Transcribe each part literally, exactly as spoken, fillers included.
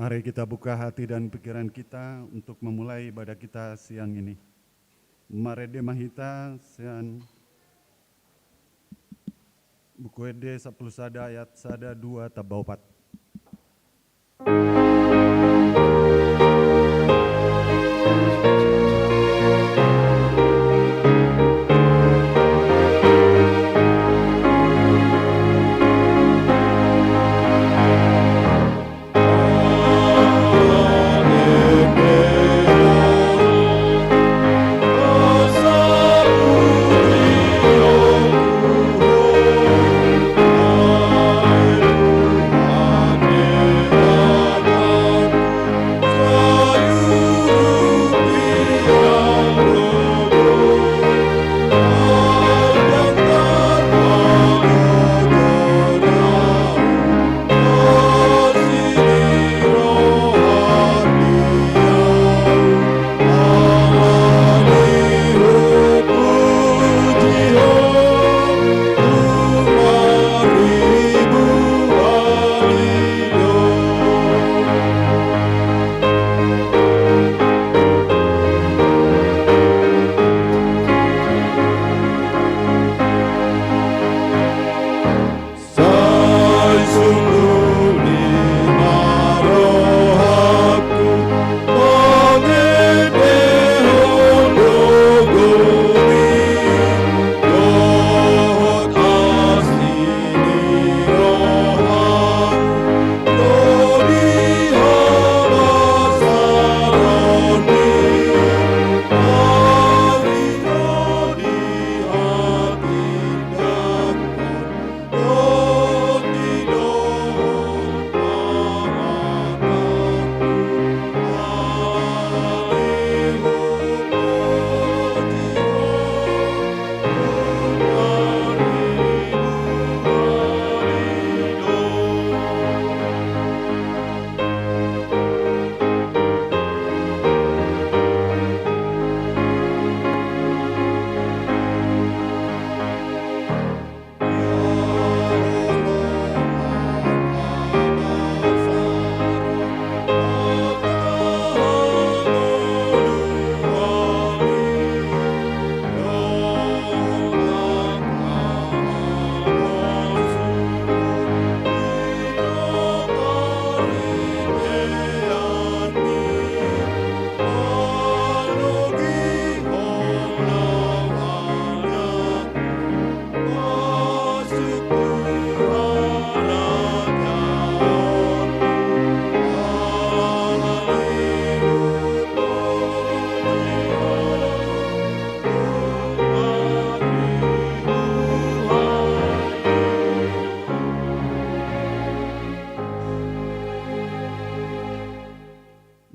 Mari kita buka hati dan pikiran kita untuk memulai ibadah kita siang ini. Marende ma hita sian Buku Ende sampulu sada ayat sada, dua, tamba opat.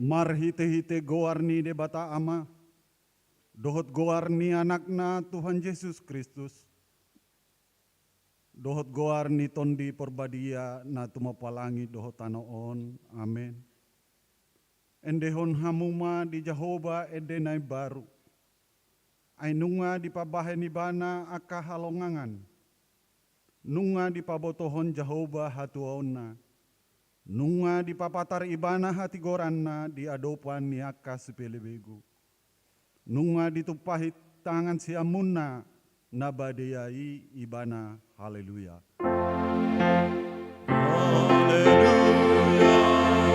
Marhitehite goar ni Debata Ama, dohot goar ni Anakna Tuhan Jesus Kristus, dohot goar ni Tondi Parbadia na tumompa langit dohot tano on. Amen. Endehon hamu ma di Jahowa ende na imbaru. Ai nunga dipabahen Ibana angka halongangan. Nunga dipabotohon Jahowa hatuaonna. Nunga dipapatar Ibana hatigoranna di adopan ni angka sipelebegu. Nunga ditumpahi tangan siamunna na badia i Ibana. Haleluya. Haleluya. Haleluya. Haleluya.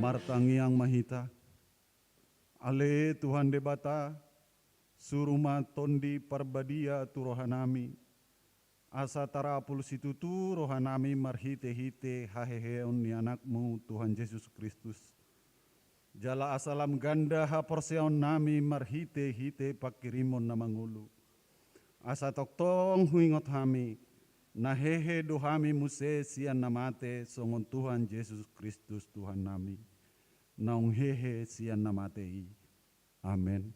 Martangiang ma hita. Ale Tuhan Debata, suru ma Tondi Parbadia tu rohanami, asa tarapul situtu rohanami marhitehite haheheon ni Anakmu Tuhan Jesus Kristus. Jala asa lam ganda haporseaonnami marhitehite pangkirimon na mangolu. Asa tongtong huingot hami, na hehe do hami muse sian na mate songon Tuhan Jesus Kristus Tuhannami, naung hehe sian na mate i. Amen.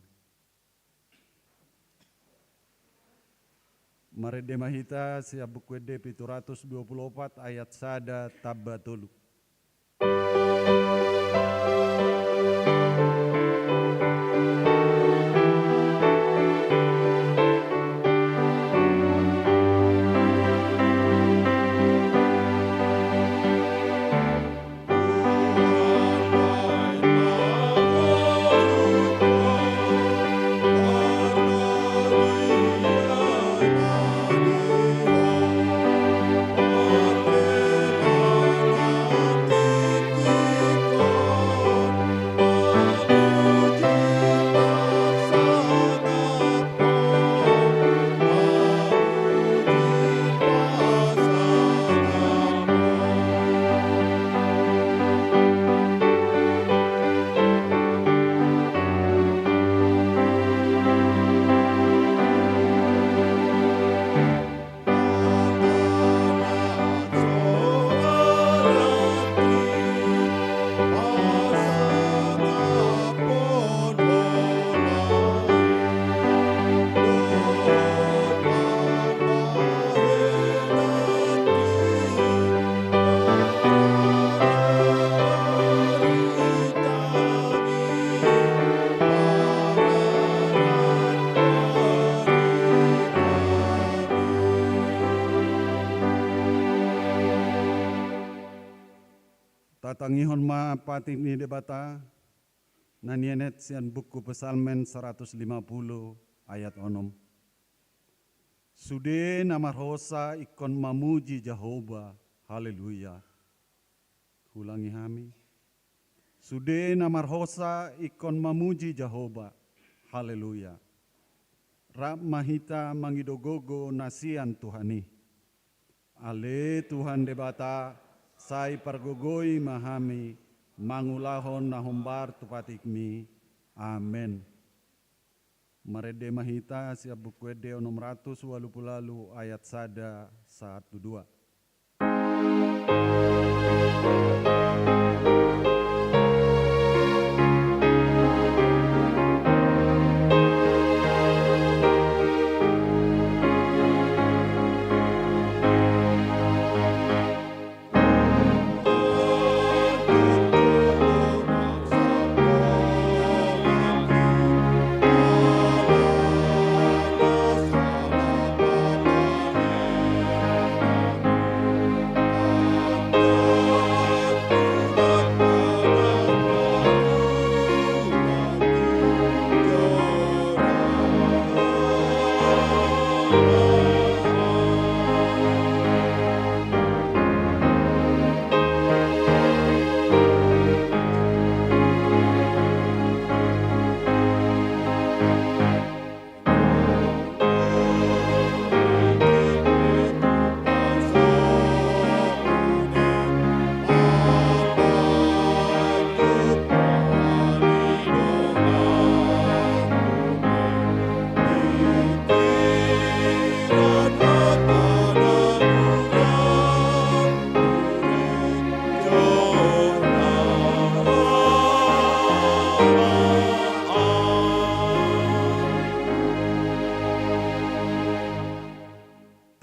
Marende ma hita sian Buku Ende pitu ratus dua pulu opat ayat sada tamba tolu. Tatangihon ma patik ni Debata, na nienet sian buku Psalmen saratus lima pulu ayat onom. Sude na marhosa ingkon mamuji Jahowa, haleluya. Hulangi hami. Sude na marhosa ingkon mamuji Jahowa, haleluya. Rap ma hita mangido gogo na sian Tuhan i. Ale Tuhan Debata, sai pargogoi ma hami mangulahon na hombar tu patikmi. Amen. Marende ma hita sian buku ende onom ratus ualu pulu ualu ayat sada sahat tu dua.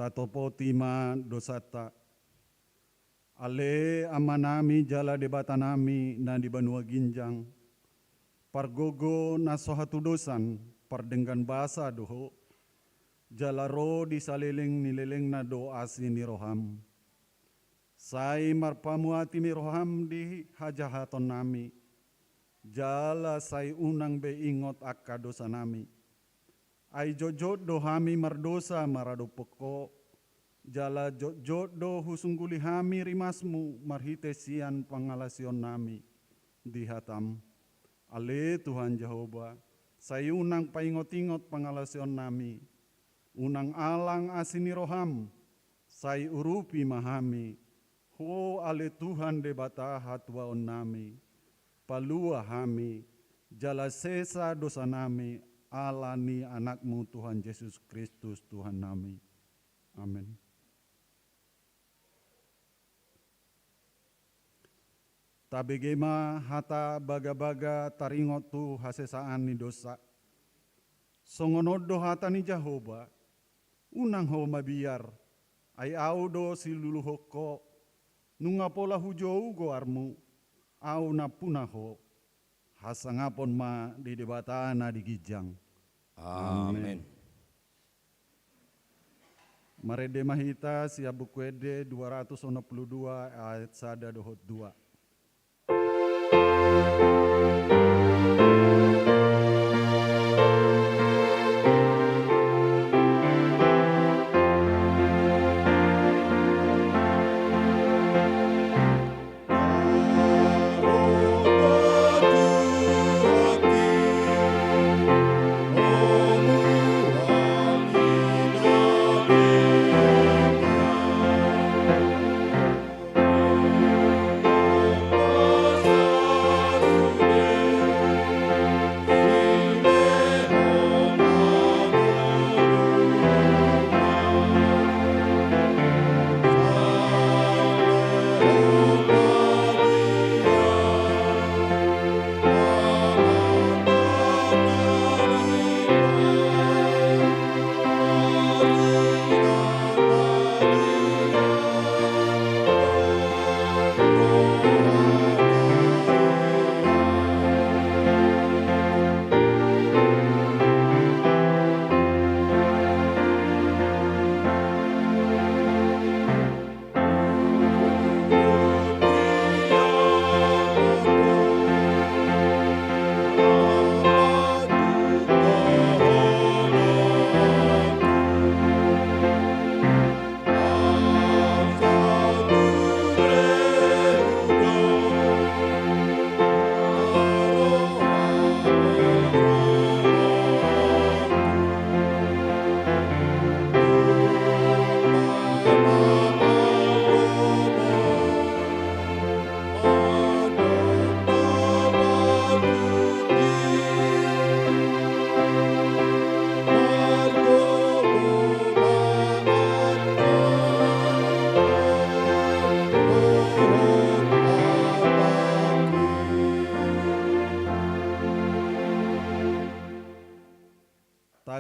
Tatopoti ma dosanta. Ale Amanami jala Debatanami na di banua ginjang, pargogo na so hatudosan, pardenggan basa do Ho, jala ro di saleleng ni lelengna do asi ni roham. Sai marpamuati ni roham di hajahatonnami, jala sai unang be ingot angka dosanami. Ai jotjot do hami mardosa maradophon Ho, jala jotjot do husungguli hami rimasmu marhite sian pangalaosionnami di hatam. Ale Tuhan Jahowa, sai unang paingotingot pangalaosionnami, unang alang asi ni roham, sai urupi ma hami, Ho ale Tuhan Debata hatuaonnami, palua hami, jala sesa dosanami ala ni Anakmu Tuhan Jesus Kristus Tuhannami. Amen. Tabege ma hata bagabaga taringot tu hasesaan ni dousa. Songon on do hata ni Jahowa, unang ho mabiar, ai Ahu do siluluhon ho, nunga pola hujou goarmu, Ahu nampuna ho. Hasangapon ma di Debata na di ginjang. Amen. Amen. Marende ma hita sian Buku Ende dua ratus onom pulu dua ayat sada dohot dua.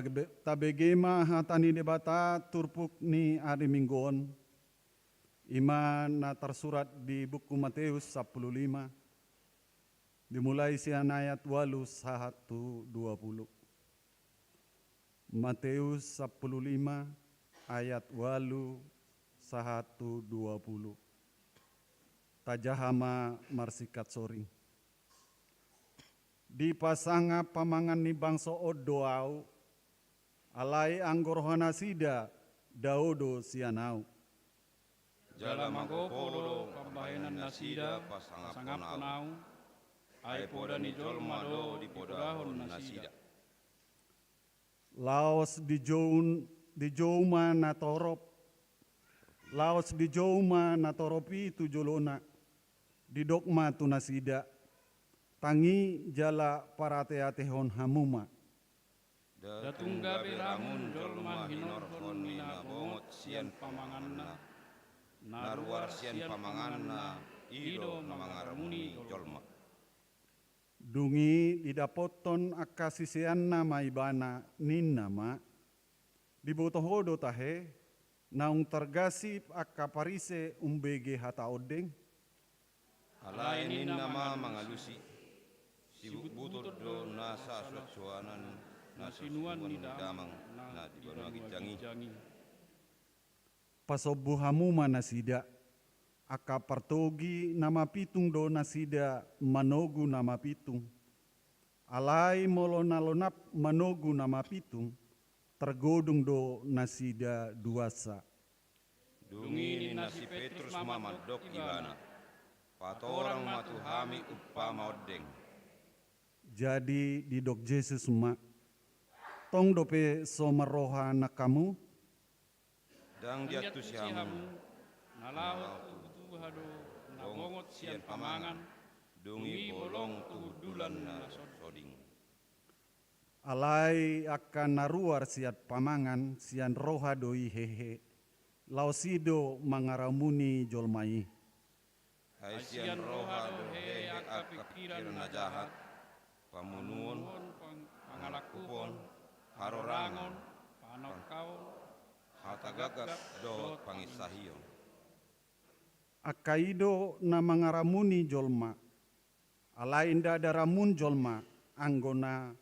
Be-, tabege ma hata ni Debata turpuk ni ari Minggu on, i ma na tarsurat di buku Mateus sampulu lima, dimulai sian ayat ualu sahat tu dua pulu. Mateus sampulu lima ayat ualu sahat tu dua pulu. Tajaha ma marsingkat soring. Dipasangap pamangan ni bangso on do Ahu, alai anggo roha nasida dao do sian Ahu. Jala magopo do pambahenan nasida pasangapon Ahu, ai poda ni jolma do dipodahon nasida. Laos dijou, dijou ma natorop, laos dijou ma natorop i tu jolona, didok ma tu nasida: Tangi jala parateatehon hamu ma. Nda tung gabe ramun jolma hinorhon ni na bongot sian pamanganna, na ruar sian pamanganna, i do na mangaramuni jolma. Dung i didapothon angka siseanna ma Ibana, ninna ma: Diboto Ho do tahe, naung targasip angka Parise umbege hata ondeng? Alai ninna ma mangalusi: Sibutbuton do nasa suansuanan na sinuan ni damang na di banua ginjang i. Pasombu hamu ma nasida. Angka partogi na mapitung do nasida manogu na mapitung. Alai molo na lonap manogu na mapitung, targodung do nasida duansa. Dung i ninna si Petrus ma mandok Ibana: Patorang ma tu hami umpama ondeng. Jadi didok Jesus ma: Tong dope so marroha nang hamu? Ndang diantusi hamu, na laho tu butuha do na bongot sian pamangan, dung i bolong tu hundulan na soding. Alai angka na ruar sian pamangan, sian roha do i hehe, laos i do mangaramuni jolma i. Ai sian roha do hehe angka pikiran na jahat, pamunuon, pangalangkupon, harorangon, panongkaon, hata gaggat dohot panginsahion. Angka i do na mangaramuni jolma. Alai ndada ramun jolma anggo na,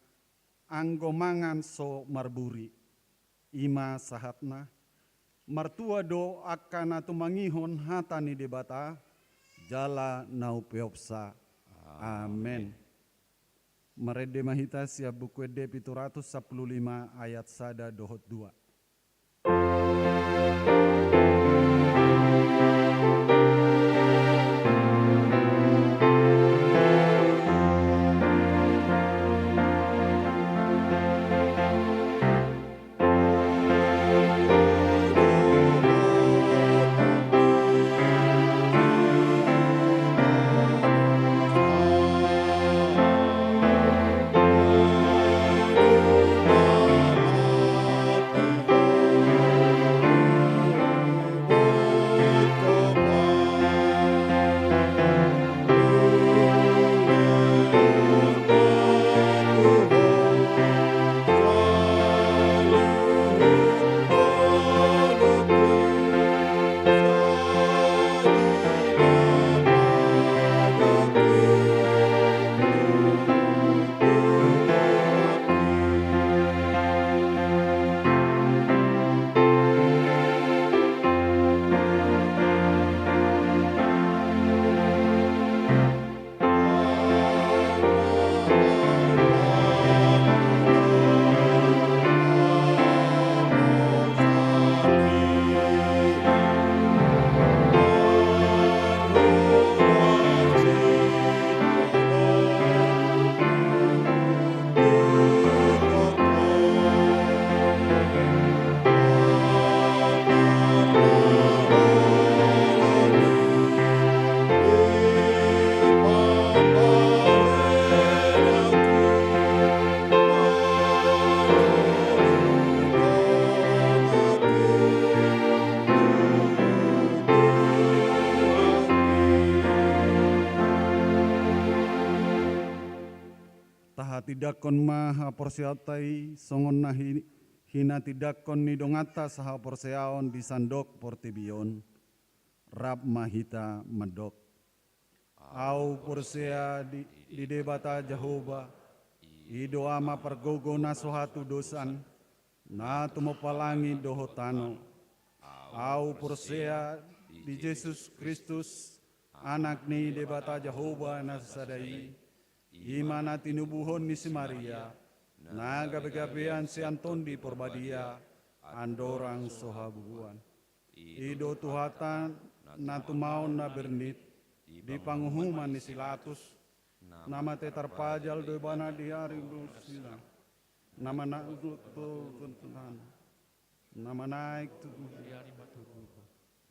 anggo mangan so marburi. I ma sahatna. Martua do angka na tumangihon hata ni Debata jala na umpeopsa. Amen. Marende ma hita sian Buku Ende pitu ratus sampulu lima ayat sada dohot dua. Tindanghon ma haporseaonta i songon na hi-, hinatindanghon ni donganta sahaporseaon di sandok portibi on. Rap ma hita mandok. Ahu porsea di, di Debata Jahowa, i do Ama pargogo na so hatudosan, na tumompa langit dohot tano. Ahu porsea di Jesus Kristus, Anak ni Debata Jahowa na sasada i, i ma na tinubuhon ni si Maria, na gabegabean sian Tondi Porbadia, andorang so habubuan. I do Tuhanta na tumaon na bernit, di panguhuman ni si Pilatus, na mate tarpajal do ibana di ari ualu silang, na manaek tu, tu, tu, na manaek tu,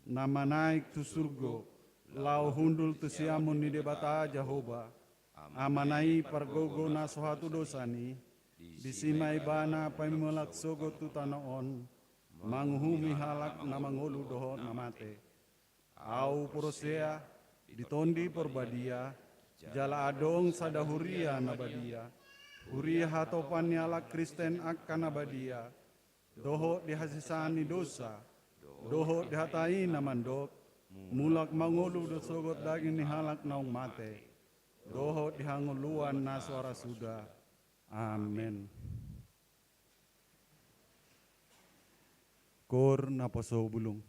na manaek tu surgo, laho hundul tu siamun ni Debata Jahowa, Amana i pargogo na so hatudosan i, disi ma ibana paimulak sogot tu tano on, manguhumi halak na mangolu dohot na mate. Ahu porsea di Tondi Porbadia, jala adong sada huria na badia, huria hatopan ni halak Kristen angka na badia, dohot di hasesaan ni dosa, dohot di hata i na mandok, mulak mangolu do sogot daging ni halak naung mate, dohot di hangoluan na so ra suda. Amen. Koor naposo bulung.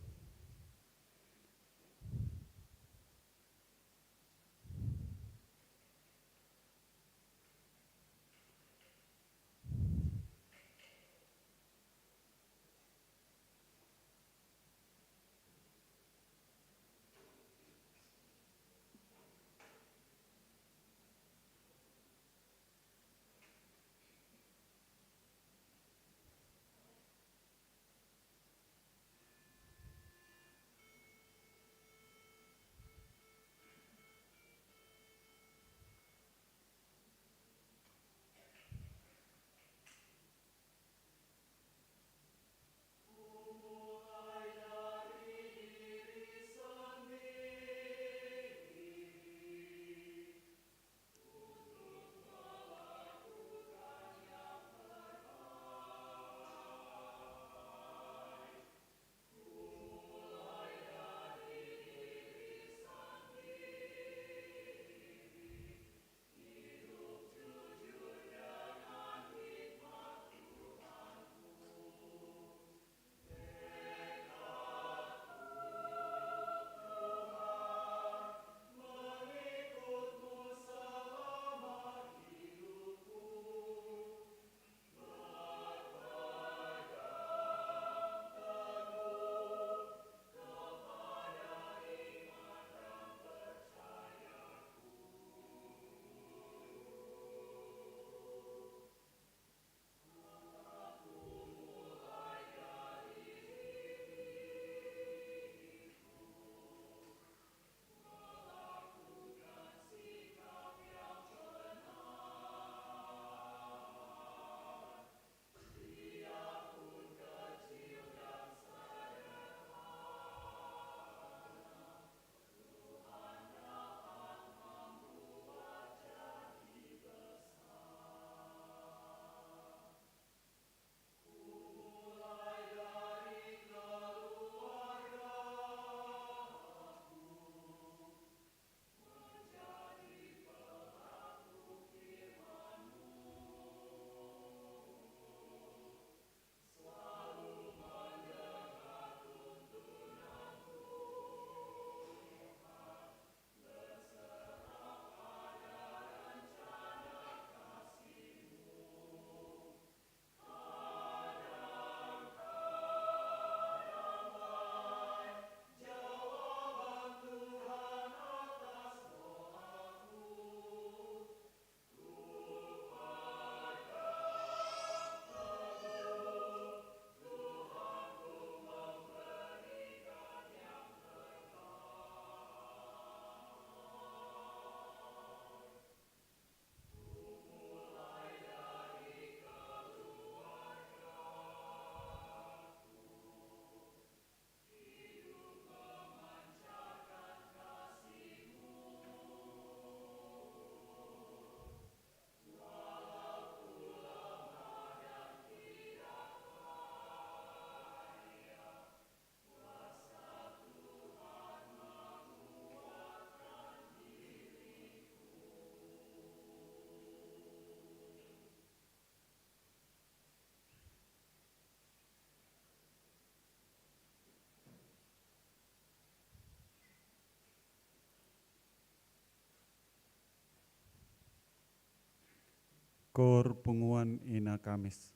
Pastor Punguan Ina Kamis.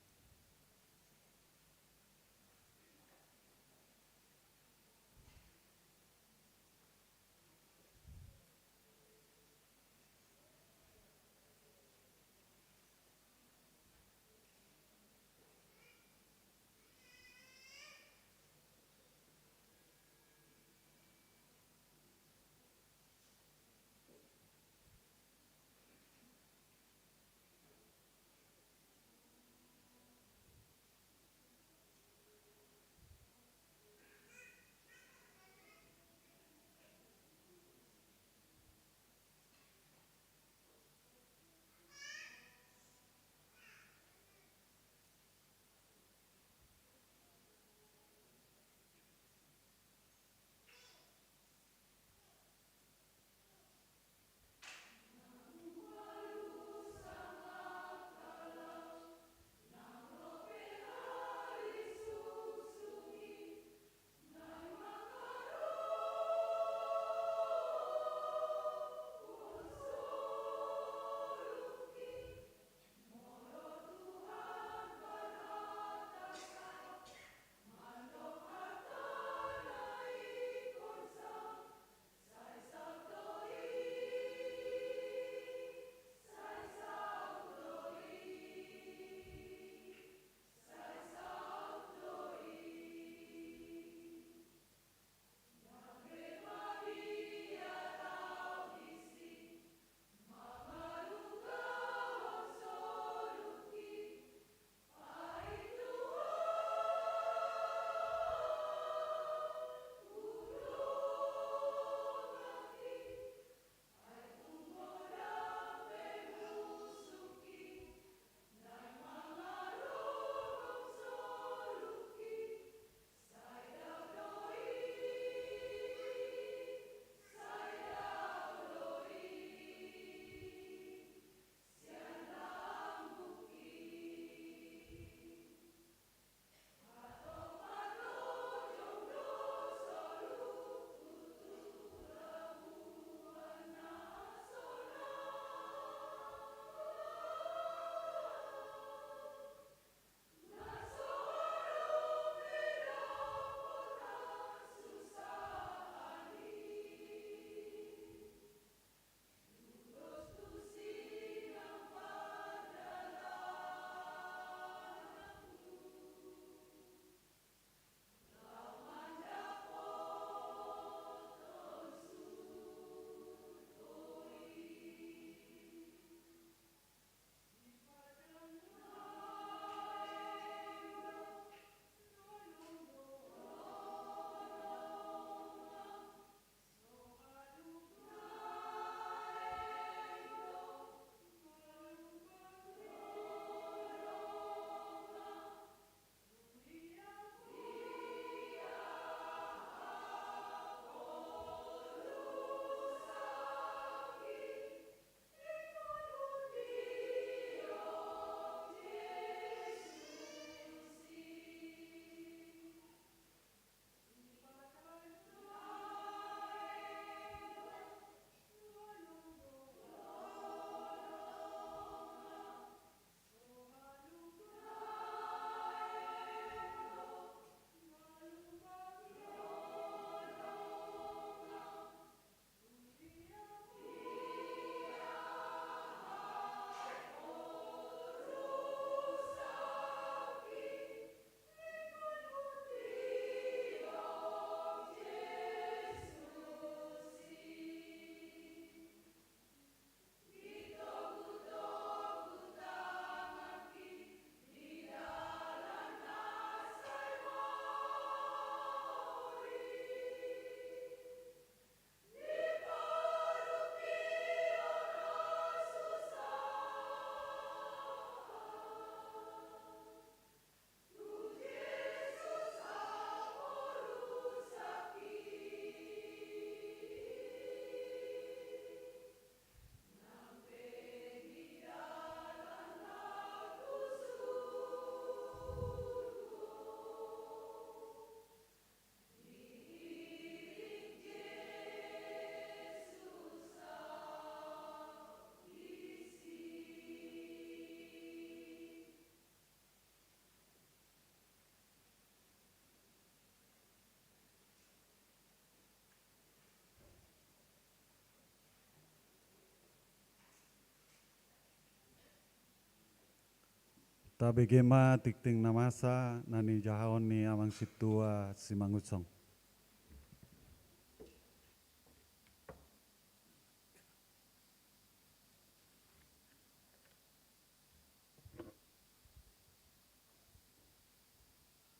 Tabege ma tingting na masa na nijahaon ni amang sintua Simangunsong.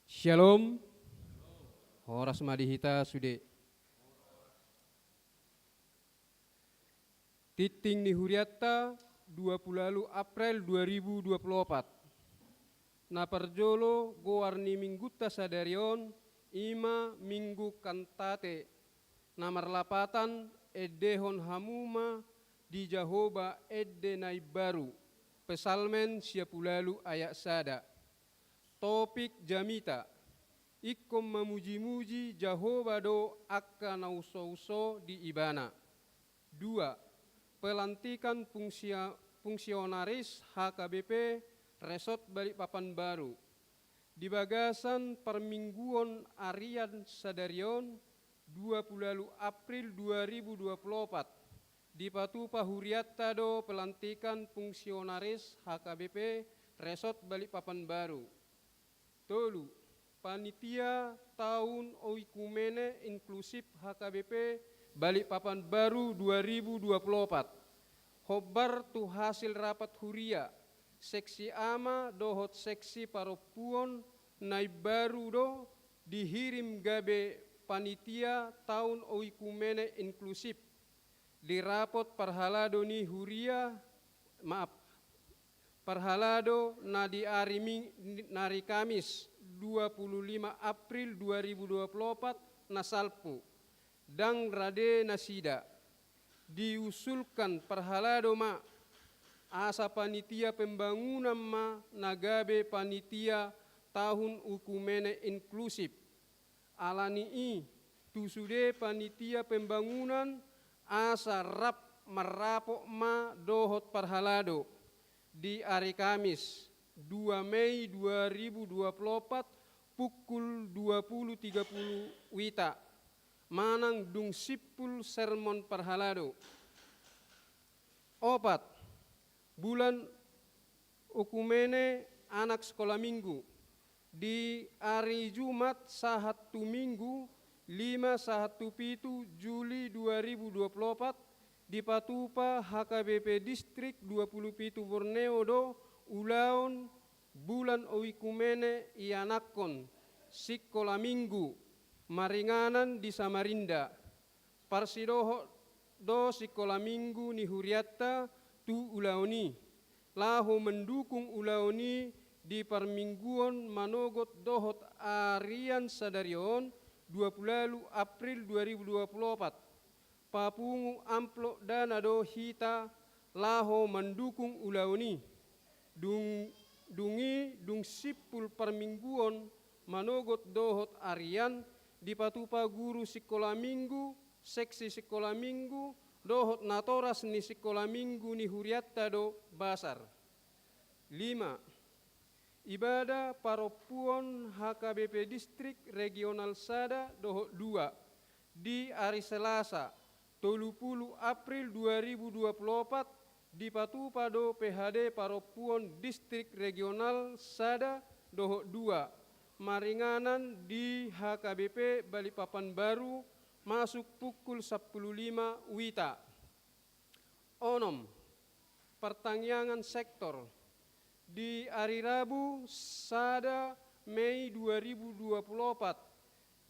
Syalom. Horas ma di hita sude. Tingting ni hurianta, dua pulu ualu April dua ribu dua pulu opat. Na parjolo goar ni minggunta sadari on, i ma Minggu Kantate, na marlapatan endehon hamu ma di Jahowa ende na imbaru. Psalmen sia pulu ualu ayat sada. Topik jamita, ingkon mamujimuji Jahowa do angka na usouso di Ibana. Dua, pelantikan fungsia-, fungsionaris H K B P Resort Balikpapan Baru. Di bagasan parmingguon arian sadari on, dua pulu ualu April dua ribu dua pulu opat, dipatupa hurianta do pelantikan fungsionaris H K B P Resort Balikpapan Baru. Tolu, panitia taon oikumene inklusif H K B P Balikpapan Baru dua ribu dua pulu opat. Hombar tu hasil rapat huria, seksi ama dohot seksi parompuon na imbaru do dihirim gabe panitia taon oikumene inklusif. Dirapot parhalado ni huria, maaf, parhalado na di ari Ming-, na ari Kamis, dua pulu lima April dua ribu dua pulu opat, na salpu. Ndang rade nasida. Diusulkan parhalado ma, asa panitia pembangunan ma na gabe panitia taon oikumene inklusif. Alani i, tu sude panitia pembangunan asa rap marrapot ma dohot parhalado di ari Kamis, dua Mei dua ribu dua pulu opat, pukul dua pulu tiga pulu wita, manang dung simpul sermon parhalado. Opat, bulan oikumene anak sekolah minggu. Di ari Jumat sahat tu Minggu, lima sahat tu pitu Juli dua ribu dua pulu opat, dipatupa H K B P Distrik dua pulu pitu Borneo do ulaon bulan oikumene ianakhon sikola minggu maringanan di Samarinda. Parsidohot do sikola minggu ni hurianta tu ulaon i, laho mandukung ulaon i di parmingguon manogot dohot arian sadari on, dua pulu ualu April dua ribu dua pulu opat. Papungu amplop dana do hita laho mandukung ulaon i. Dung, dung i, dung simpul parmingguon manogot dohot arian, dipatupa guru sikola minggu, seksi sikola minggu, dohot natoras ni sikola minggu ni hurianta do basar. Lima, ibadah parompuon H K B P Distrik Regional sada dohot dua, di ari Selasa, tolu pulu April dua ribu dua pulu opat, dipatupa do P H D parompuon Distrik Regional sada dohot dua, maringanan di H K B P Balikpapan Baru, masuk pukul sampulu lima wita. Onom, partangiangan sektor. Di ari Rabu, sada Mei dua ribu dua pulu opat,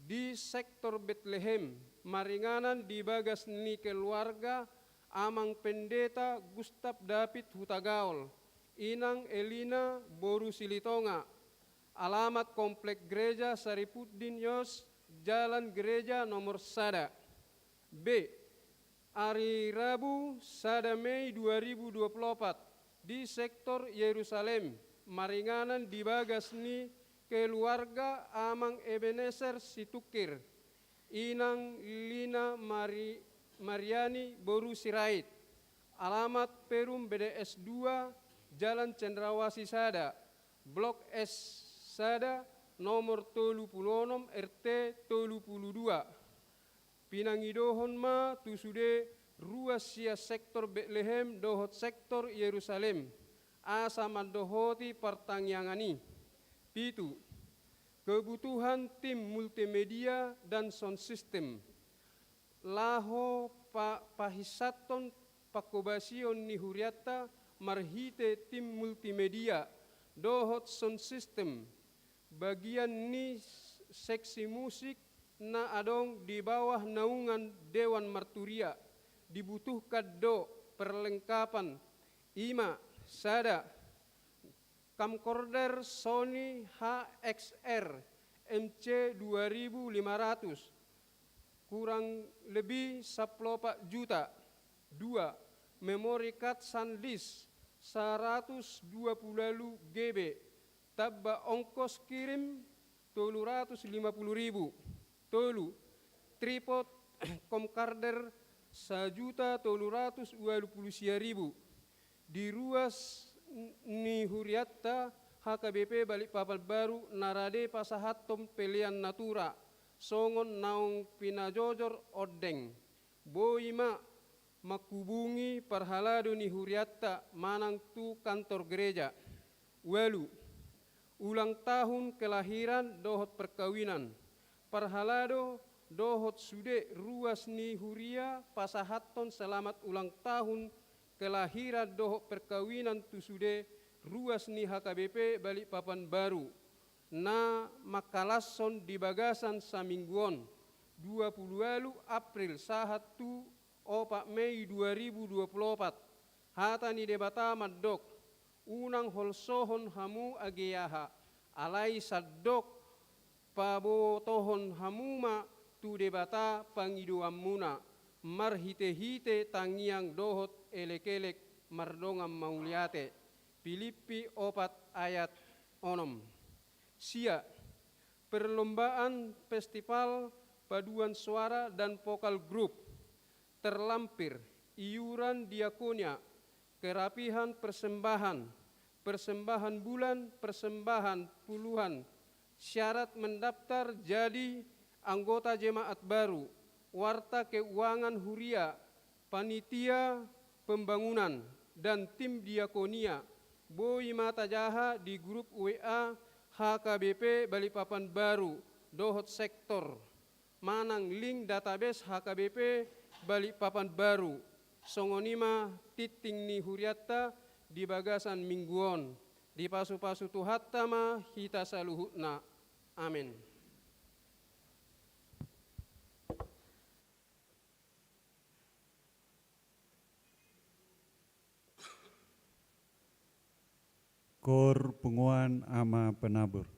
di sektor Betlehem, maringanan di bagas ni keluarga Amang Pendeta Gustav David Hutagaol, Inang Elina boru Silitonga, alamat Komplek Gereja Sarifuddin Yos, Jalan Gereja nomor sada. B, ari Rabu, sada Mei dua ribu dua pulu opat, di sektor Yerusalem, maringanan di bagas ni keluarga Amang Ebenezer Situngkir, Inang Lina Mari-, Mariani boru Sirait, alamat Perum B D S dua, Jalan Cendrawasih sada, Blok S sada, nomor tolu pulu onom, R T tolu pulu dua. Pinangidohon ma tu sude ruas sian sektor Betlehem dohot sektor Yerusalem, asa mandohoti partangiangan i. Pitu, kebutuhan tim multimedia dan sound system laho pa-, pahinsathon pangkobasion ni hurianta marhite tim multimedia dohot sound system, bagian ni seksi musik na adong di bawah naungan Dewan Marturia. Dibutuhkan do perlengkapan, i ma sada, camcorder Sony H X R M C dua ribu lima ratus, kurang lebih sampulu opat juta. Dua, memory card SanDisk saratus dua pulu ualu G B, tamba ongkos kirim tolu ratus lima pulu ribu. Tolu, tripod camcorder sajuta tolu ratus ualu pulu sia ribu. Di ruas n-, ni hurianta H K B P Balikpapan Baru na rade pasahathon pelean natura, songon naung pinajojor ondeng. Boi ma manghubungi parhalado ni hurianta manang tu kantor gereja. Ualu, ulang tahun kelahiran dohot perkawinan. Parhalado dohot sude ruas ni huria pasahathon selamat ulang tahun kelahiran dohot perkawinan tu sude ruas ni H K B P Balikpapan Baru, na mangkalashon di bagasan saminggu on, dua pulu ualu April sahat tu opat Mei dua ribu dua pulu opat. Hata ni Debata mandok, unang holsohon hamu age aha, alai sandok pabotohon hamu ma tu Debata pangidoanmuna, marhitehite tangiang dohot elekelek mardongan mauliate. Pilippi opat ayat onom. Sia, perlombaan festival paduan suara dan vokal grup, terlampir, iuran diakonia, kerapihan persembahan, persembahan bulan, persembahan puluhan, syarat mendaftar jadi anggota jemaat baru, warta keuangan huria, panitia pembangunan, dan tim diakonia, boi ma tajaha di grup W A H K B P Balikpapan Baru dohot sektor, manang link database H K B P Balikpapan Baru. Songon i ma tingting ni hurianta di bagasan minggu on. Dipasupasu Tuhanta ma hita saluhutna. Amen. Kor punguan Ama Penabur.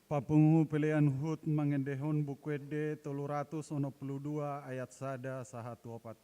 Papungu pelean hut mangendehon Buku Ende tolu ratus onom pulu dua ayat sada sahat tu opat.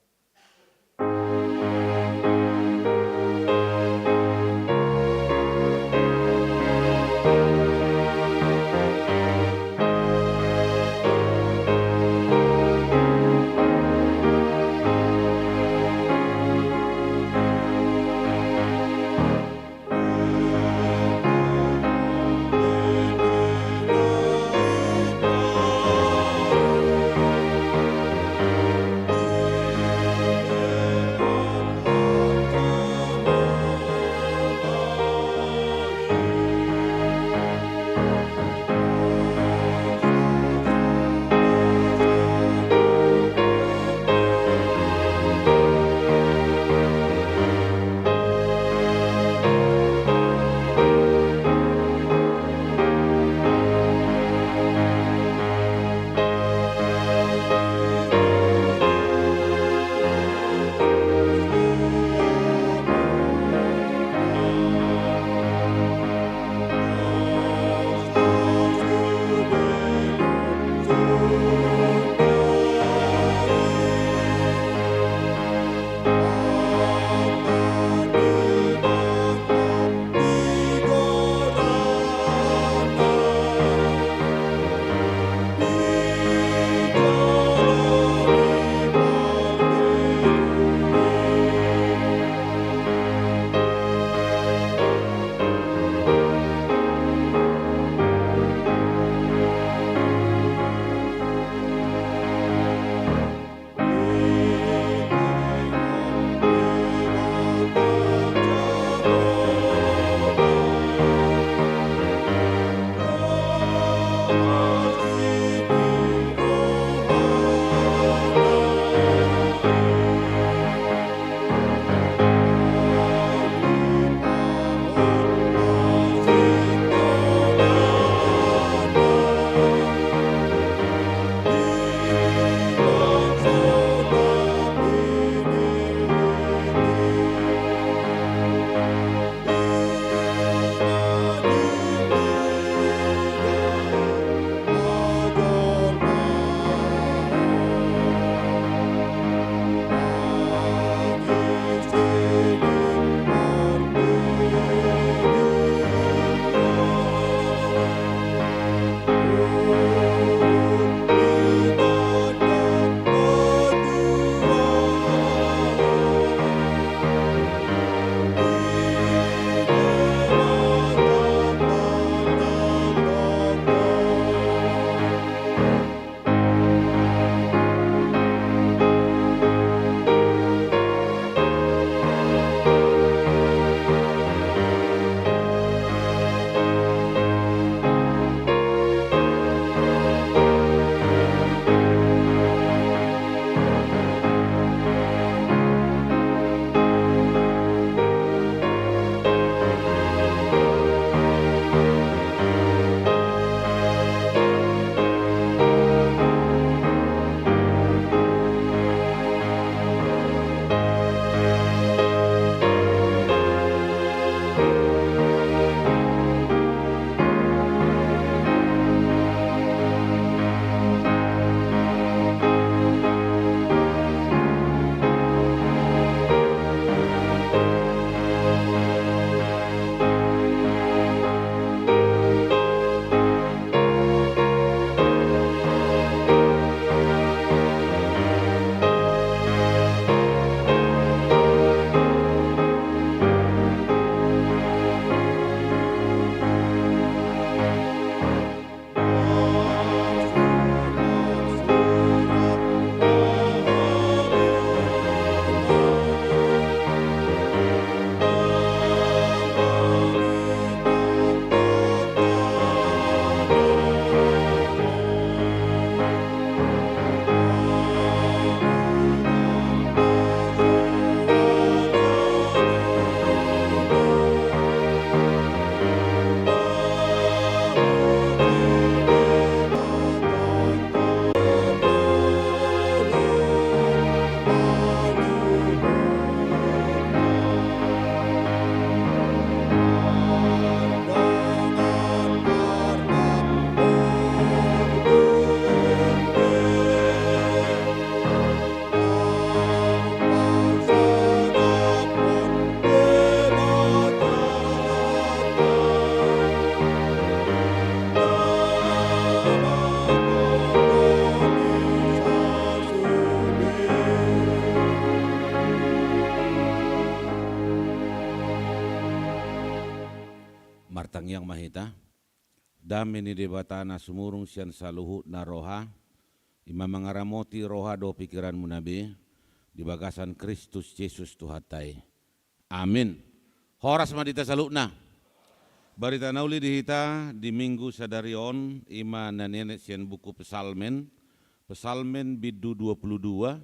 Martangiang ma hita. Dame ni Debata na sumurung sian saluhutna roha, i ma mangaramoti roha dohot pingkiranmuna be, di bagasan Kristus Jesus Tuhanta i. Amin. Horas ma di hita saluhutna. Barita na uli di hita di Minggu sadari on, i ma na nienet sian buku Psalmen, Psalmen bindu dua pulu dua,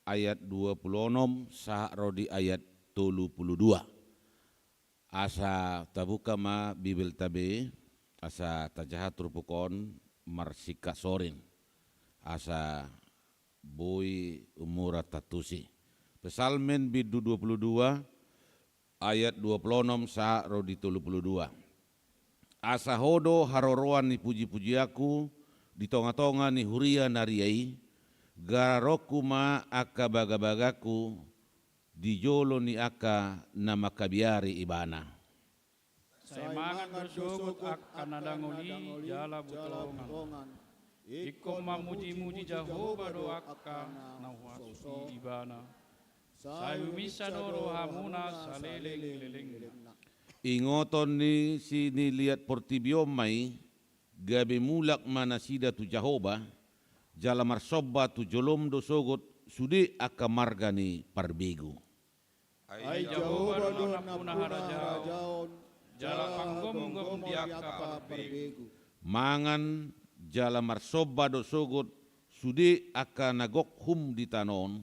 ayat dua pulu onom sahat ro di ayat tolu pulu dua. Asa tabuka ma Bibelta be, asa tajaha turpuk on marsingkat sorin, asa boi umuranta tusi. Psalmen bindu dua pulu dua, ayat dua pulu onom sahat ro di tolu pulu dua. Asa Ho do haroroan ni pujipujianku di tongatonga ni huria na ria i, garonku ma angka bagabagangku di jolo ni angka na mangkabiari Ibana. Sai mangan do sogot angka na dangol i jala butongan. Ingkon mamujimuji Jahowa do angka na huasusi Ibana. Sai uminsang do rohamuna saleleng ni lelengna. Ingoton ni siniliat portibi on ma i, gabe mulak ma nasida tu Jahowa, jala marsomba tu jolom do sogot sude angka marga ni parbegu. Ai Jahowa do nampuna harajaon, jala panggomgom di angka parbegu. Mangan jala marsomba do sogot sude angka na gok hum di tano on,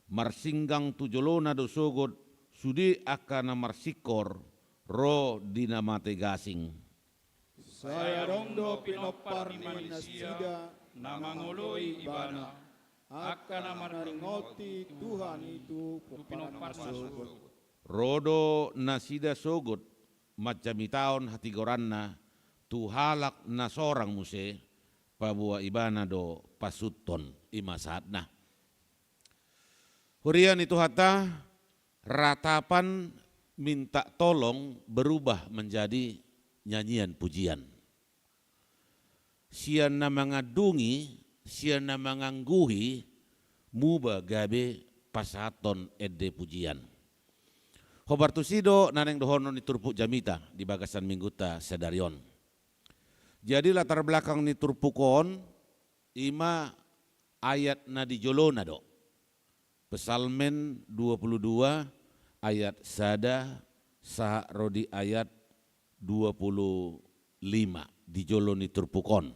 marsinggang tu jolona do sogot sude angka na marsingkor ro di na mate gasing. Sai adong do pinompar ni nasida na mangoloi Ibana, angka na mangaringoti Tuhan i tu pinompar na sogot. Ro do nasida sogot manjamitahon hatigoranna tu halak na sorang muse, paboa Ibana do pasuthon. I ma sahatna. Huria ni Tuhanta, ratapan minta tolong berubah menjadi nyanyian pujian. Sian na mangandungi, sian na mangangguhi, muba gabe pasahathon ende pujian. Hombar tusi do na naeng dohonon ni turpuk jamita di bagasan minggunta sadari on. Jadi latar belakang ni turpuk on, i ma ayat na di jolona do. Psalmen dua pulu dua ayat sada sahat ro di ayat dua pulu lima di jolo ni turpuk on.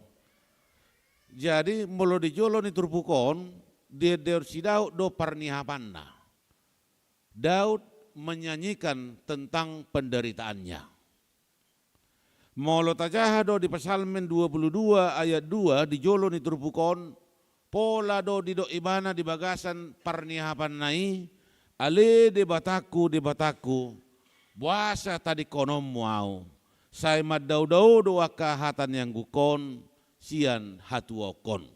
Jadi molo di jolo ni turpuk on, diendeon si Daud do parniapanna. Daud menyanyikan tentang penderitaannya. Molo tajaha do di Psalmen dua pulu dua ayat dua di jolo ni turpuk on, pola do didok ibana di bagasan parniapanna i, ale Debatangku, Debatangku, boasa tadingkononmu ahu? Sai mandaodao do angka hata ni anggukon sian hatuaonkon.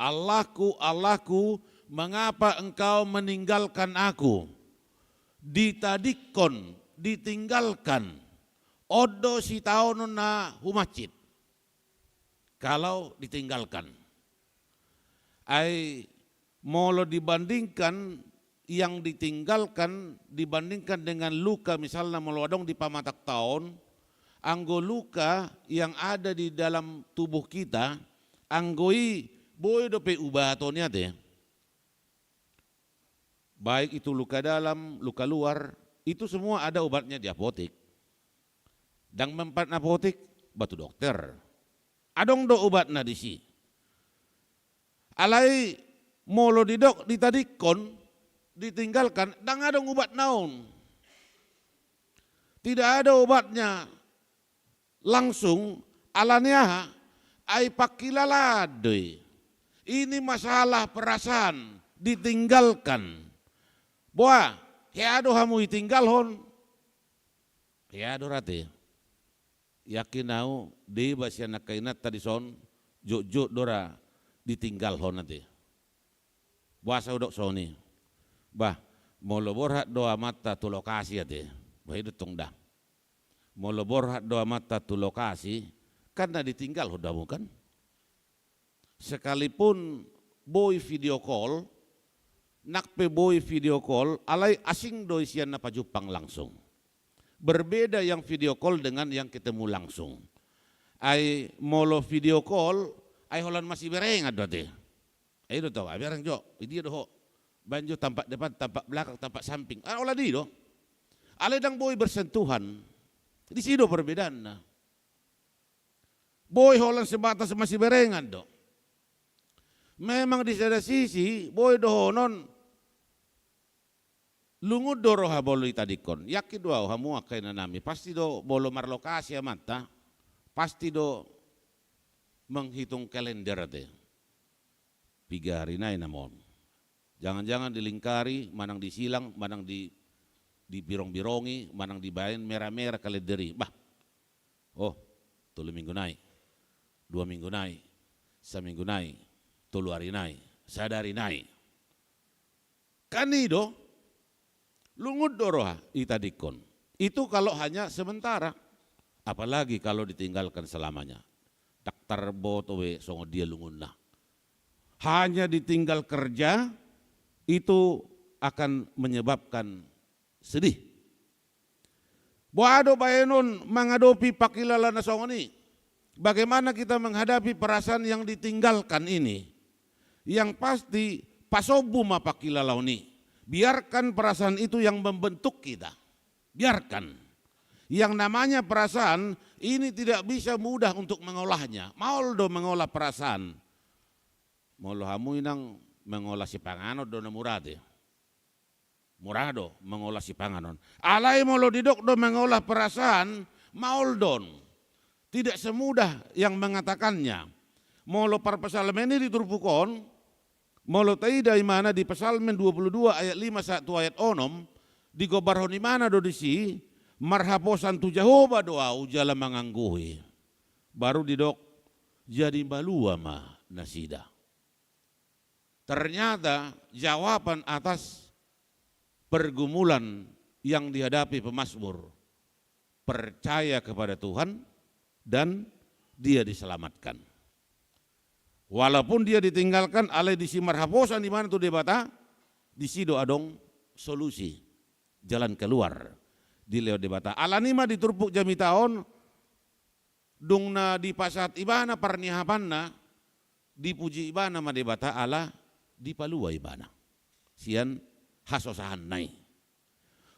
Allahku, Allahku, mengapa Engkau meninggalkan aku? Ditadingkon, ditinggalkan. On do sitaonon na humansit. Kalau ditinggalkan. Ai molo dibandingkan yang ditinggalkan dibandingkan dengan luka, misalna molo adong di pamatangta on, anggo luka yang ada di dalam tubuh kita, anggo i boi dope ubaton i ate. Baik itu luka dalam, luka luar, itu semua ada obatnya di apotik. Ndang mempan apotik, ba tu dokter. Adong do obatna disi. Alai molo didok ditadingkon, ditinggalkan, ndang adong obatna on. Tidak ada obatnya langsung, ala ni aha? Ai pangkilalaan do i. Ini masalah perasaan, ditinggalkan. Boa, hea do hamu ditinggalhon? Hea do rate. Yakin ahu, deba sian angka inanta dison, jotjot do ra ditinggalhon ate. Boasa hudok songon i? Bah, molo borhat do amanta tu lokasi ate. Bah, i do tong da. Molo borhat do amanta tu lokasi, kan na ditinggalhon do hamu kan? Sekalipun boi video call, nang pe boi video call, alai asing do i sian na pajumpang langsung. Berbeda yang video call dengan yang ketemu langsung. Ai molo video call, ai holan masiberengan do ate. Ai do tau, ai bereng jo, i dia do ho. Baen jo tampak depan, tampak belakang, tampak samping. Ah, holan i do. Alai ndang boi bersentuhan. Di si do perbedaanna. Boi holan sebatas masiberengan do. Memang di sada sisi, boi dohonon, lungun do roha molo itadingkon. Yakin do au hamu angka inanami. Pasti do molo marlokasi amanta, pasti do menghitung kalender ate. Piga ari nai nama on. Jangan-jangan dilingkari, manang disilang, manang di, dibirong-birongi, manang dibaen merah-merah kalender i. Bah. Oh, tolu minggu nai. Dua minggu nai. Saminggu nai. Tolu ari nai. Sadari nai. Kan i do, lungun do roha itadingkon. Itu kalau hanya sementara. Apalagi kalau ditinggalkan selamanya. Ndang tarboto be songon dia lungunna. Hanya ditinggal kerja, itu akan menyebabkan sedih. Boha do baenon mangadopi pangkilala na songon i? Bagaimana kita menghadapi perasaan yang ditinggalkan ini? Yang pasti, pasombu ma pangkilalaon i. Biarkan perasaan itu yang membentuk kita. Biarkan. Yang namanya perasaan ini tidak bisa mudah untuk mengolahnya. Maol do mengolah perasaan. Molo hamu inang mengolah sipanganon do na mura ate. Mura do mengolah sipanganon. Alai molo didok do mengolah perasaan, maol do on. Tidak semudah yang mengatakannya. Molo parpsalmen i di turpuk on, molo taida imana di Psalmen dua puluh dua ayat lima sahat tu ayat onom, digombarhon imana do disi, marhaposan tu Jahowa do au jala mangangguhi. Baru didok, jadi malua ma nasida. Ternyata jawaban atas pergumulan yang dihadapi pemazmur, percaya kepada Tuhan dan dia diselamatkan. Walaupun dia ditinggalkan, alai disi marhaposan imana tu Debata, disi do adong solusi, jalan keluar dilehon Debata. Alani ma di turpuk jamita on, dung na dipasahat ibana parniahapanna, dipuji ibana ma Debata ala dipalua ibana sian hasosahanna i.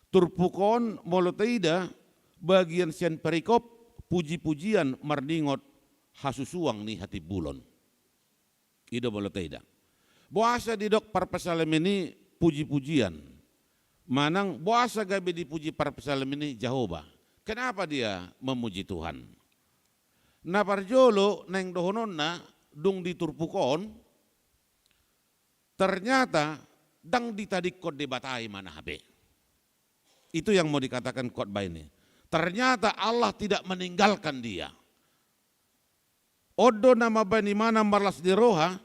Turpuk on molo taida bagian sian perikop puji-pujian marningot hasusuang ni hatimbulon. I do molo taida. Boasa didok parpsalmen i puji-pujian? Manang boasa gabe dipuji parpsalmen i Jahowa? Kenapa dia memuji Tuhan? Na parjolo naeng dohononna dung di turpuk on, ternyata ndang ditadingkon Debata imana hape. Itu yang mau dikatakan khotbah ini. Ternyata Allah tidak meninggalkan dia. On do na mambaen imana marlas ni roha,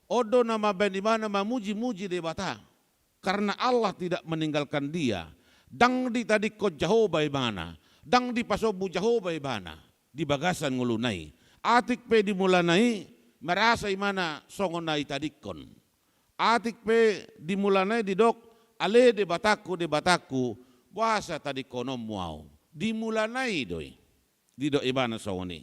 on do na mambaen imana mamuji-muji Debata. Karena Allah tidak meninggalkan dia. Ndang ditadingkon Jahowa ibana, ndang dipasombu Jahowa ibana di bagasan ngoluna i. Atik pe di mulana i merasa imana songon na itadingkon. Atik pe di mulana i didok, ale Debatangku, Debatangku, boasa tadingkononmu au? Di mulana i do i. Didok ibana songon i.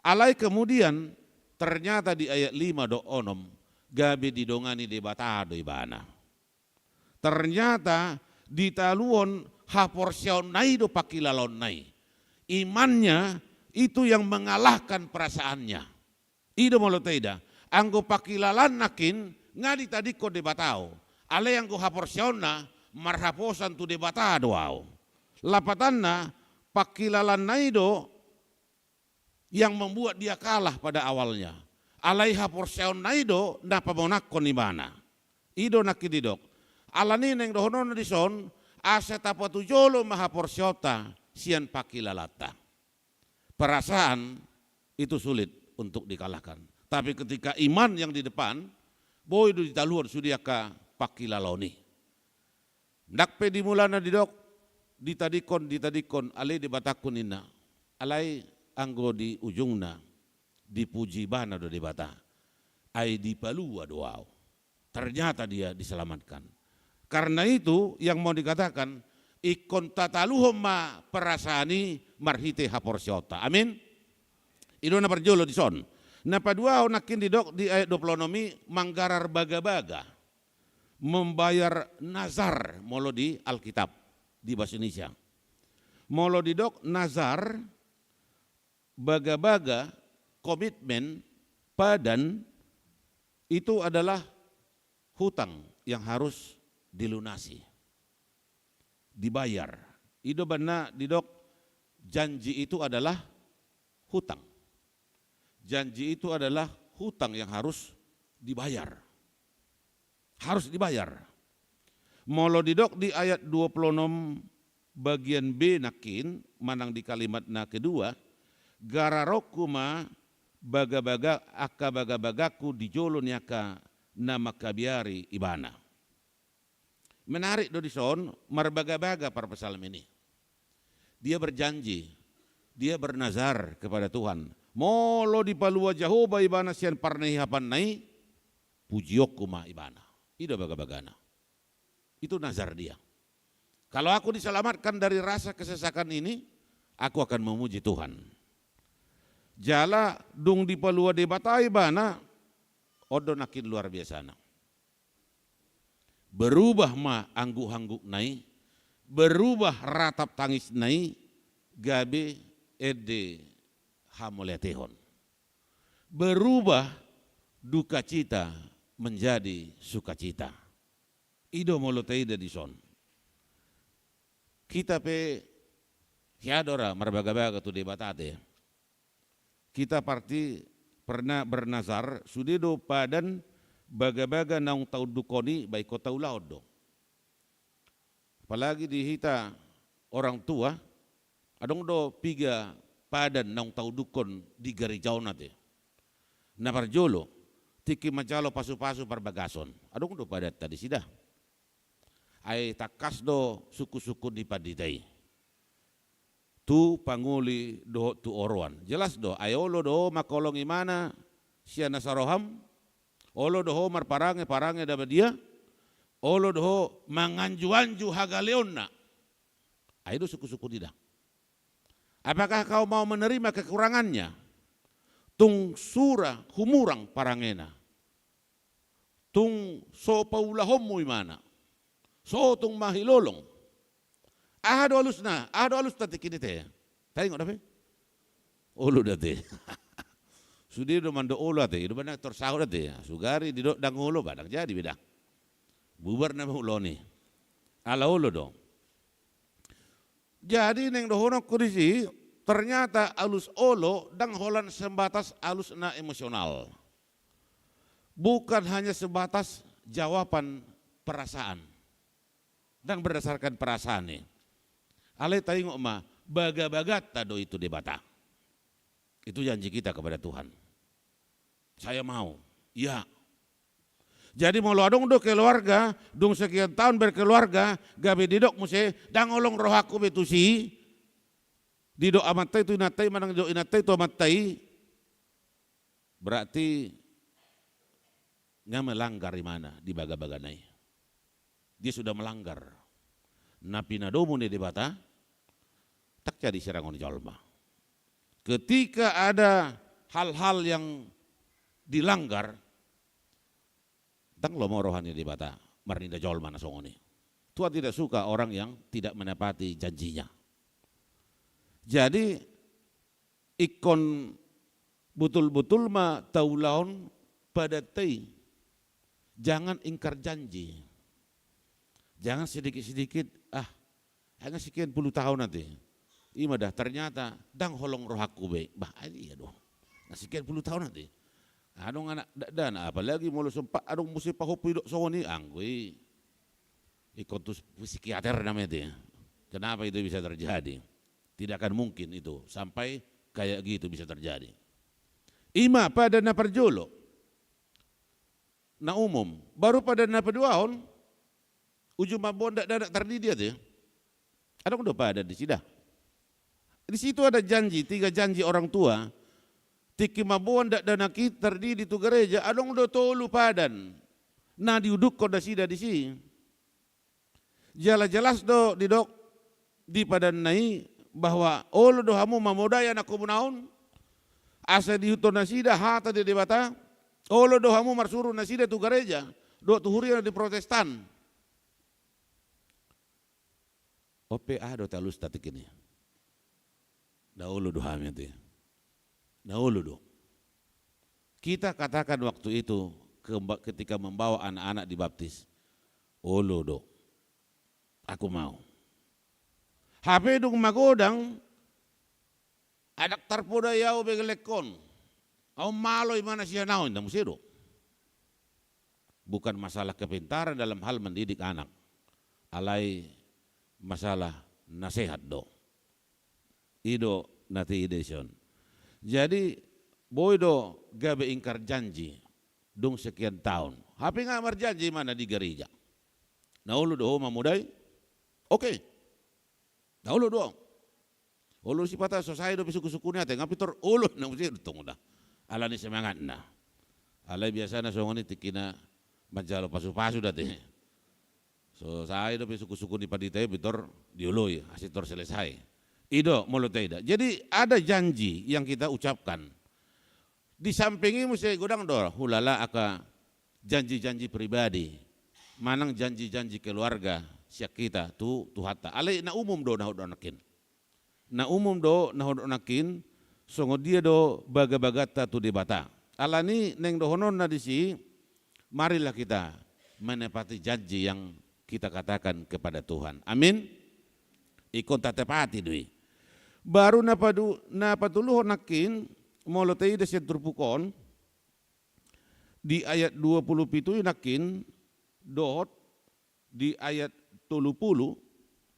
Alai kemudian ternyata di ayat lima dohot onom gabe didongani Debata do ibana. Ternyata ditaluhon haporseaonna i do pangkilalaonna i. Imannya itu yang mengalahkan perasaannya. I do molo taida, anggo pangkilalaan nangkin nga ditadingkon Debata au. Alai anggo haporseaonna marhaposan tu Debata do au. Lapatanna, pangkilalaanna i do yang membuat dia kalah pada awalnya. Alai haporseaonna i do na pamonangkon ibana. I do nangkin didok. Alani naeng dohononna dison, asa tapatujolo ma haporseaonta sian pangkilalaanta. Perasaan itu sulit untuk dikalahkan. Tapi ketika iman yang di depan, boi do ditaluhon sude angka pangkilalaon i. Ndang pe di mulana didok, ditadingkon, ditadingkon, ale Debatangku ninna. Alai anggo di ujungna, dipuji ibana do Debata. Ai dipalua do au. Ternyata dia diselamatkan. Karena itu yang mau dikatakan, Ingkon tataluhon ma perasaan i marhite haporseaonta. Amin. I do na parjolo dison. Na paduahon nangkin didok di ayat dua puluh enam i, manggarar bagabaga. Membayar nazar molo di Alkitab, di bahasa Indonesia. Molo didok nazar, bagabaga, komitmen, padan, itu adalah hutang yang harus dilunasi, dibayar. I do umbahen na didok, janji itu adalah hutang. Janji itu adalah hutang yang harus dibayar. Harus dibayar. Molo didok di ayat dua puluh enam bagian B nangkin, manang di kalimat na kedua, gararonku ma bagabaga, angka bagabagangku di jolo ni angka na mangkabiari ibana. Menarik do dison, marbagabaga parpsalmen i. Dia berjanji, dia bernazar kepada Tuhan. Molo dipalua Jahowa ibana sian parnihapanna i, pujionku ma ibana. I do bagabagana. Itu nazar dia. Kalau aku diselamatkan dari rasa kesesakan ini, aku akan memuji Tuhan. Jala dung dipalua Debata ibana, on do nangkin luar biasana. Berubah ma angguk-anggukna i, berubah ratap tangisna i gabe ende hamauliatehon. Berubah dukacita menjadi sukacita. I do molo taida dison. Hita pe hea do ra marbagabaga tu Debata ate. Hita parti pernah bernazar, sude do padan bagabaga naung taundukhon i, ba ingkon taulahon do. Apalagi di hita orang tua, adong do piga padan naung taundukhon di gareja on ate. Na parjolo, tingki manjalo pasupasu parbagason. Adong do padanta disi da. Ai tangkas do sungkunsungkun ni pandita i tu pangoli dohot tu oroan. Jelas do, ai olo do ho mangholongi ibana sian nasa roham, olo do ho marparange parange na badia, olo do ho manganjuanju hagaleonna. Ai do sungkunsungkun i da. Apakah kau mau menerima kekurangannya? Tung sura humurang parangena. Tung so paulahonmu ibana. So tung mahilolong. Aha do alusna, aha do alusta tingki i ate? Taingot dope? Olo do ate. Sude do mandok olo ate, i do umbahen na tor saut ate. Sugari didok ndang olo, ba ndang jadi be da. Bubar nama ulaon i. Ala olo do. Jadi naeng dohononku disi, ternyata alus olo ndang holan sebatas alus na emosional. Bukan hanya sebatas jawaban perasaan. Ndang berdasarkan perasaan i. Alai taingot ma, bagabaganta do i tu Debata. Itu janji kita kepada Tuhan. Saya mau. Ya. Jadi molo adong do keluarga, dung sekian tahun berkeluarga, gabe didok muse, ndang holong rohangku be tusi, didok amanta i tu inanta i, manang didok inanta i tu amanta i, berarti nga melanggar ibana di bagabagana i. Dia sudah melanggar na pinadomu ni Debata, ndang jadi sirangon jolma. Ketika ada hal-hal yang dilanggar, ndang lomo roha ni Debata marnida jolma na songon i. Tuhan tidak suka orang yang tidak menepati janjinya. Jadi, ingkon botul-botul ma taulahon padanta i. Jangan ingkar janji. Jangan sedikit-sedikit, ah, ai nga sekian puluh tahun ate. I ma da, ternyata ndang holong rohangku be. Bah, ai iya do. Nga sekian puluh tahun ate. Adong anak dakdanak, apalagi molo sempat adong muse pahompu didok songon i, anggo i. Ingkon tu psikiater nama i ate. Kenapa itu bisa terjadi? Tidak akan mungkin itu sampai kayak gitu bisa terjadi. I ma padan na parjolo. Na umum. Baru padan na paduahon, uju mamboan dakdanak tardidi ate. Adong do padan disi da. Di situ ada janji, tiga janji orang tua. Tingki mamboan dakdanak i tardidi tu gareja, adong do tolu padan na diudukhon nasida disi. Jala jelas do didok, di padanna i, bahwa olo do hamu mamodai anakkonmuna on, asa diihuthon nasida hata ni Debata, olo do hamu marsuru nasida tu gareja, dohot tu huria ni Protestan. On pe aha do talusta tingki i? Na olo do hami ate. Na olo do. Kita katakan waktu itu, kemba-, ketika membawa anak-anak dibaptis, olo do. Aku mau. Hape dung magodang, ndang tarpodai au begelek on. Au malo i mana sian au, inda muse do. Bukan masalah kepintaran dalam hal mendidik anak. Alai masalah nasehat do. I do na taida i son. Jadi, boi do gabe ingkar janji dung sekian taon. Hape nga marjanji mana di gareja. Na olo do ho mamodai? Oke. Na olo do. Olo sipata so sae dope sungkun-sungkun ni ate, nga pintor olo na muse do tong da. Alani semangatna. Alai biasana songon i tingkina manjalo pasu-pasu da ate. So sae dope sungkun-sungkun ni pandita i pintor dioloi, asa pintor selesai. I do molo taida. Jadi ada janji yang kita ucapkan. Di samping i muse godang do hulala angka janji-janji pribadi, manang janji-janji keluarga sian hita tu Tuhanta. Alai na umum do na hudok nangkin. Na umum do na hudok nangkin, songon dia do baga-baganta tu Debata. Alani naeng dohononna disi, marilah kita menepati janji yang kita katakan kepada Tuhan. Amin. Ingkon tatepati do i. Baru na padu-, na patoluhon nangkin, molo taida sian turpuk on, di ayat dua pulu pitu i nangkin, dohot di ayat tolu pulu,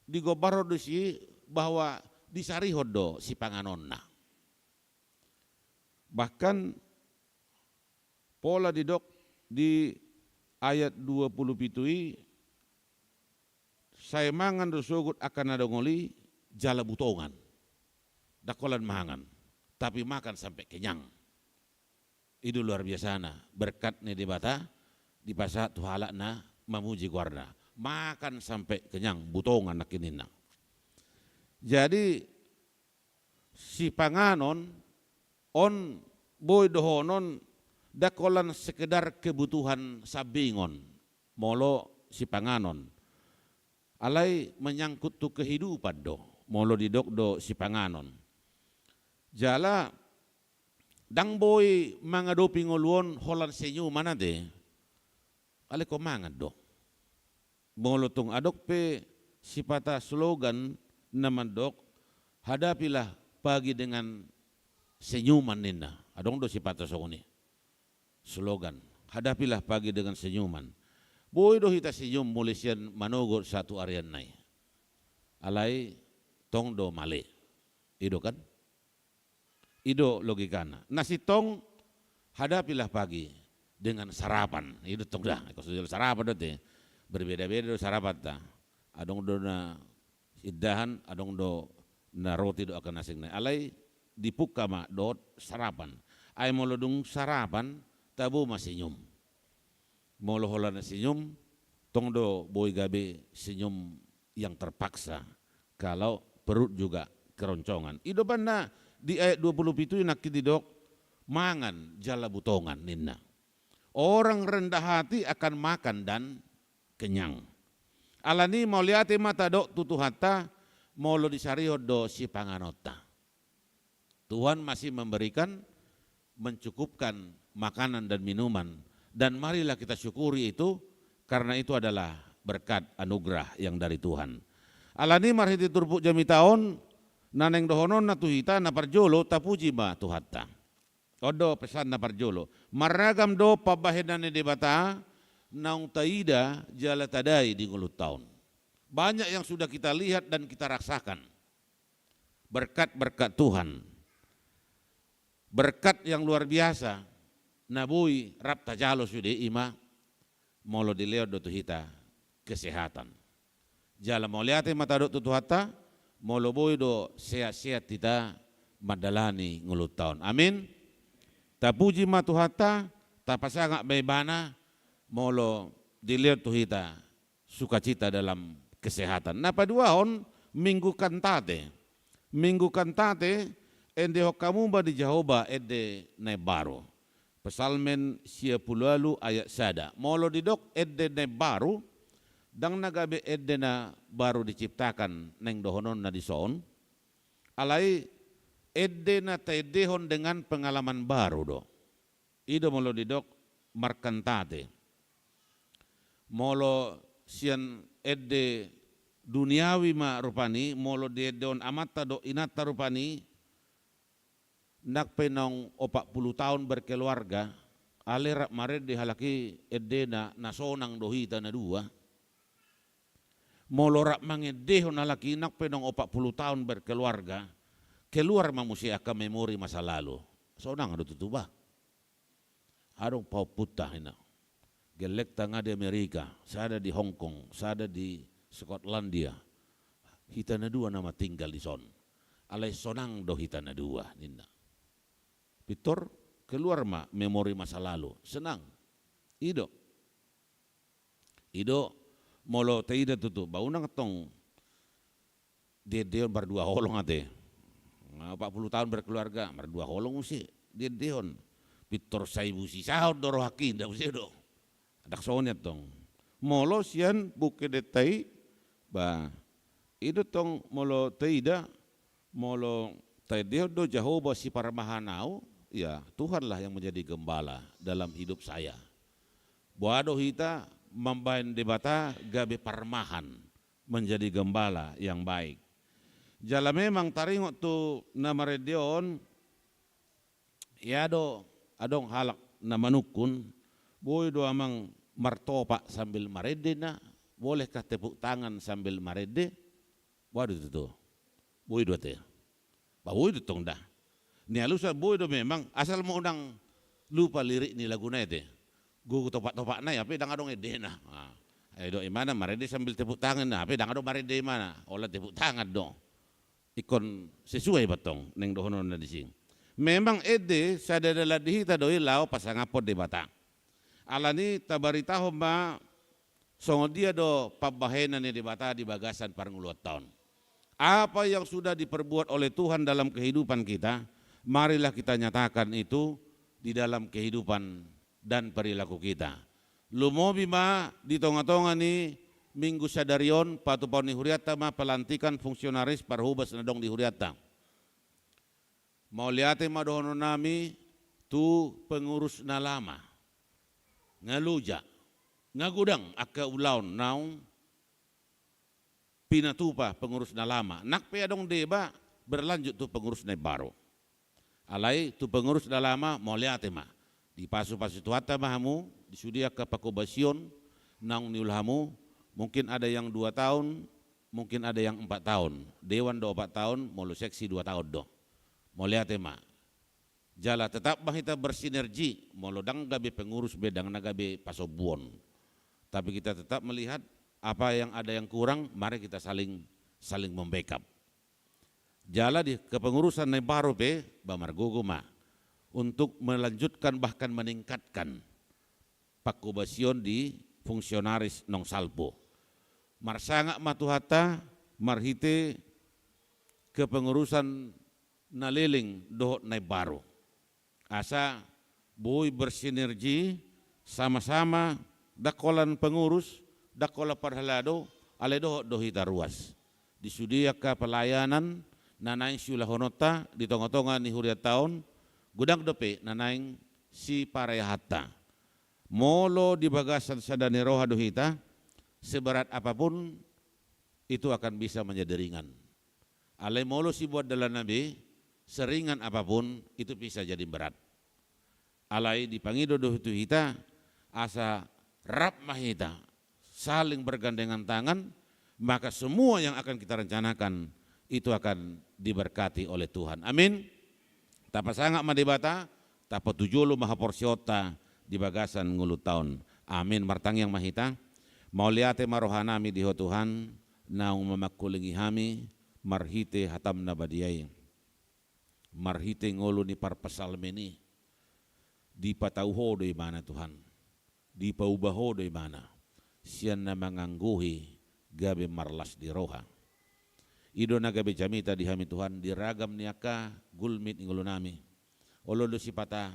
digombarhon do disi bahwa disarihon do sipanganonna. Bahkan pola didok di ayat dua pulu pitu i, sai mangan do sogot angka na dongol i jala butongan. Ndang holan mangan, tapi makan sampe kenyang. I do luar biasana berkat ni Debata dipasahat tu halak na mamuji goarna. Makan sampe kenyang, butongan nangkin ninna. Jadi, sipanganon on boi dohonon ndang holan sekedar kebutuhan sambingon, molo sipanganon. Alai menyangkut tu kehidupan do, molo didok do sipanganon. Jala ndang boi mangadopi ngolu on holan senyuman ate. Alai ingkon mangan do. Molo tung adong pe sipata slogan na mandok, "Hadapilah pagi dengan senyuman," ninna. Adong do sipata songon i. Slogan, "Hadapilah pagi dengan senyuman." Boi do hita senyum mulai sian manogot sahat tu arianna i. Alai tong do male. I do kan? I do logikana. Na sintong, hadapilah pagi dengan sarapan. I do tong da, ingkon so jalo sarapan do ate. Berbeda-beda do sarapanta. Adong do na indahan, adong do na roti do angka na asing nai. Alai dipungka ma dohot sarapan. Ai molo dung sarapan, tabo ma senyum. Molo holan na senyum, tong do boi gabe senyum yang terpaksa, kalau perut juga keroncongan. I do umbahen na di ayat dua pulu pitu i nangkin didok, mangan jala butongan ninna. Orang rendah hati akan makan dan kenyang. Alani mauliate ma tadok tu Tuhanta, molo disarihon do sipanganonta. Tuhan masih memberikan, mencukupkan makanan dan minuman. Dan marilah kita syukuri itu, karena itu adalah berkat anugerah yang dari Tuhan. Alani marhite turpuk jamita on, na naeng dohononna tu hita, na parjolo, tapuji ma Tuhanta. On do pesan na parjolo. Marragam do pambahenan ni Debata, naung taida jala tadai di ngolunta on. Banyak yang sudah kita lihat dan kita rasakan. Berkat-berkat Tuhan. Berkat yang luar biasa, na boi rap tajalo sude i ma, molo dilehon do tu hita kesehatan. Jala mauliate ma tadok tu Tuhanta, molo boi do sehat-sehat hita mandalani ngolunta on. Amin. Tapuji ma Tuhanta, tapasangap ma Ibana, molo dilehon tu hita sukacita dalam kesehatan. Na paduahon, Minggu Kantate. Minggu Kantate, endehon hamu ma di Jahowa ende na imbaru. Psalmen sia pulu ualu ayat sada. Molo didok ende na imbaru, ndang na gabe ende na baru diciptakan naeng dohononna dison. Alai ende na taendehon dengan pengalaman baru do. I do molo didok markantate. Molo sian ende duniawi ma rupani, molo diendehon amanta dohot inanta rupani, nang pe naung opat pulu taon berkeluarga, alai rap marende halak i endena na sonang do hita na dua. Molo rap mangendehon halak i nang pe naung opat pulu taon berkeluarga, keluar ma muse angka memori masa lalu. Sonang do tutu bah. Adong pahompunta hina. Gellengta nga di Amerika, sada di Hongkong, sada di Skotlandia. Hita na dua nama tinggal dison. Alai sonang do hita na dua, ninna. Pintor, keluar ma memori masa lalu. Senang. I do. I do, molo taida tutu, ba unang tong diendehon mardua holong ate. Nga opat pulu taon berkeluarga, mardua holong muse diendehon. Pintor sai busi saut do rohangki, nda muse do. Ndang songon i antong. Molo sian buku endenta i, ba, i do tong molo taida, molo taendehon do Jahowa siparmahan au, ya, Tuhanlah yang menjadi gembala dalam hidup saya. Boha do hita mambahen Debata gabe parmahan, menjadi gembala yang baik. Jala memang taringot tu na marende on, ia do adong halak na manungkun, boi do amang martopak sambil marende na, bolehkah tepuk tangan sambil marende? Waduh tutu. Boi do ate. Ba boi do tong da. Ni alusan boi do memang, asal ma unang lupa lirik ni laguna ate. Gogo topak-topak nai, ape ndang adong endena. Ah. Ai do imana marende sambil tepuk tangan na, ape ndang adong marende imana. Ola tepuk tangan do. Ingkon sesuai ba tong naeng dohononna disi. Memang ende sada dalan di hita do i laho pasangaphon Debata. Alani tabaritahon ma songon dia do pambahenan ni Debata di bagasan parngoluanta on. Apa yang sudah diperbuat oleh Tuhan dalam kehidupan kita, marilah kita nyatakan itu di dalam kehidupan dan perilaku kita. Lumobi ma di tonga-tonga ni minggu sadari on, patupaon ni hurianta ma pelantikan fungsionaris parhobas na adong di hurianta. Mauliate ma dohononnami tu pengurus na lama. Nga loja, nga godang angka ulaon naung pinatupa pengurus na lama. Nang pe adong deba berlanjut tu pengurus na imbaru. Alai tu pengurus na lama mauliate ma. Dipasupasu Tuhanta ma hamu, di sude angka pangkobasion naung niula hamu, mungkin ada yang dua tahun, mungkin ada yang empat tahun. Dewan do opat tahun, molo seksi dua tahun do. Mauliate ma. Jala tetap ma hita bersinergi, molo ndang gabe pengurus be ndang na gabe pasombuon. Tapi kita tetap melihat apa yang ada yang kurang, mari kita saling saling membackup. Jala di kepengurusan na imbaru pe, ba margogo ma untuk melanjutkan bahkan meningkatkan pangkobasion di fungsionaris naung salpu. Marsangap ma Tuhanta marhite kepengurusan na leleng dohot na imbaru. Asa boi bersinergi sama-sama, ndang holan pengurus, ndang holan parhalado, alai dohot do hita ruas. Di sude angka pelayanan na naeng siulahononta di tonga-tonga ni hurianta on, godang dope na naeng siparayahanta. Molo di bagasan sada ni roha do hita, seberat apapun itu akan bisa menjadi ringan. Alai molo siboan dalanna be, seringan apapun itu bisa jadi berat. Alai dipangido do tu hita, asa rap ma hita saling bergandengan tangan, maka semua yang akan kita rencanakan itu akan diberkati oleh Tuhan. Amin. Tapasangap ma Debata, tapatujolo ma haporseaonta di bagasan ngolunta on. Amin. Martangiang ma hita. Mauliate ma rohanami di Ho Tuhan, naung mamangkulingi hami marhite hatam na badia i. Marhite ngolu ni parpsalmen i, dipatau Ho do ibana Tuhan, dipauba Ho do ibana, sian na manganggohi gabe marlas ni roha. I do na gabe jamita di hami Tuhan, di ragam ni angka gulmit ni ngolunami. Olo do sipata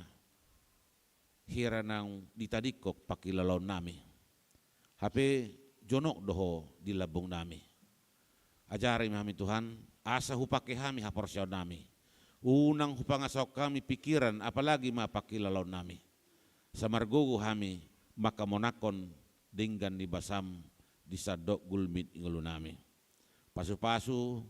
hira naung ditadingkon pangkilalaonnami. Hape jonok do Ho di lambungnami. Ajari ma hami Tuhan, asa hupangke hami haporseaonnami. Unang hupangasahon hami pingkiran, apalagi ma pangkilalaonnami. Asa margogo hami mangkamonangkon denggan ni basaM di sandok gulmit ni ngolunami. Pasupasu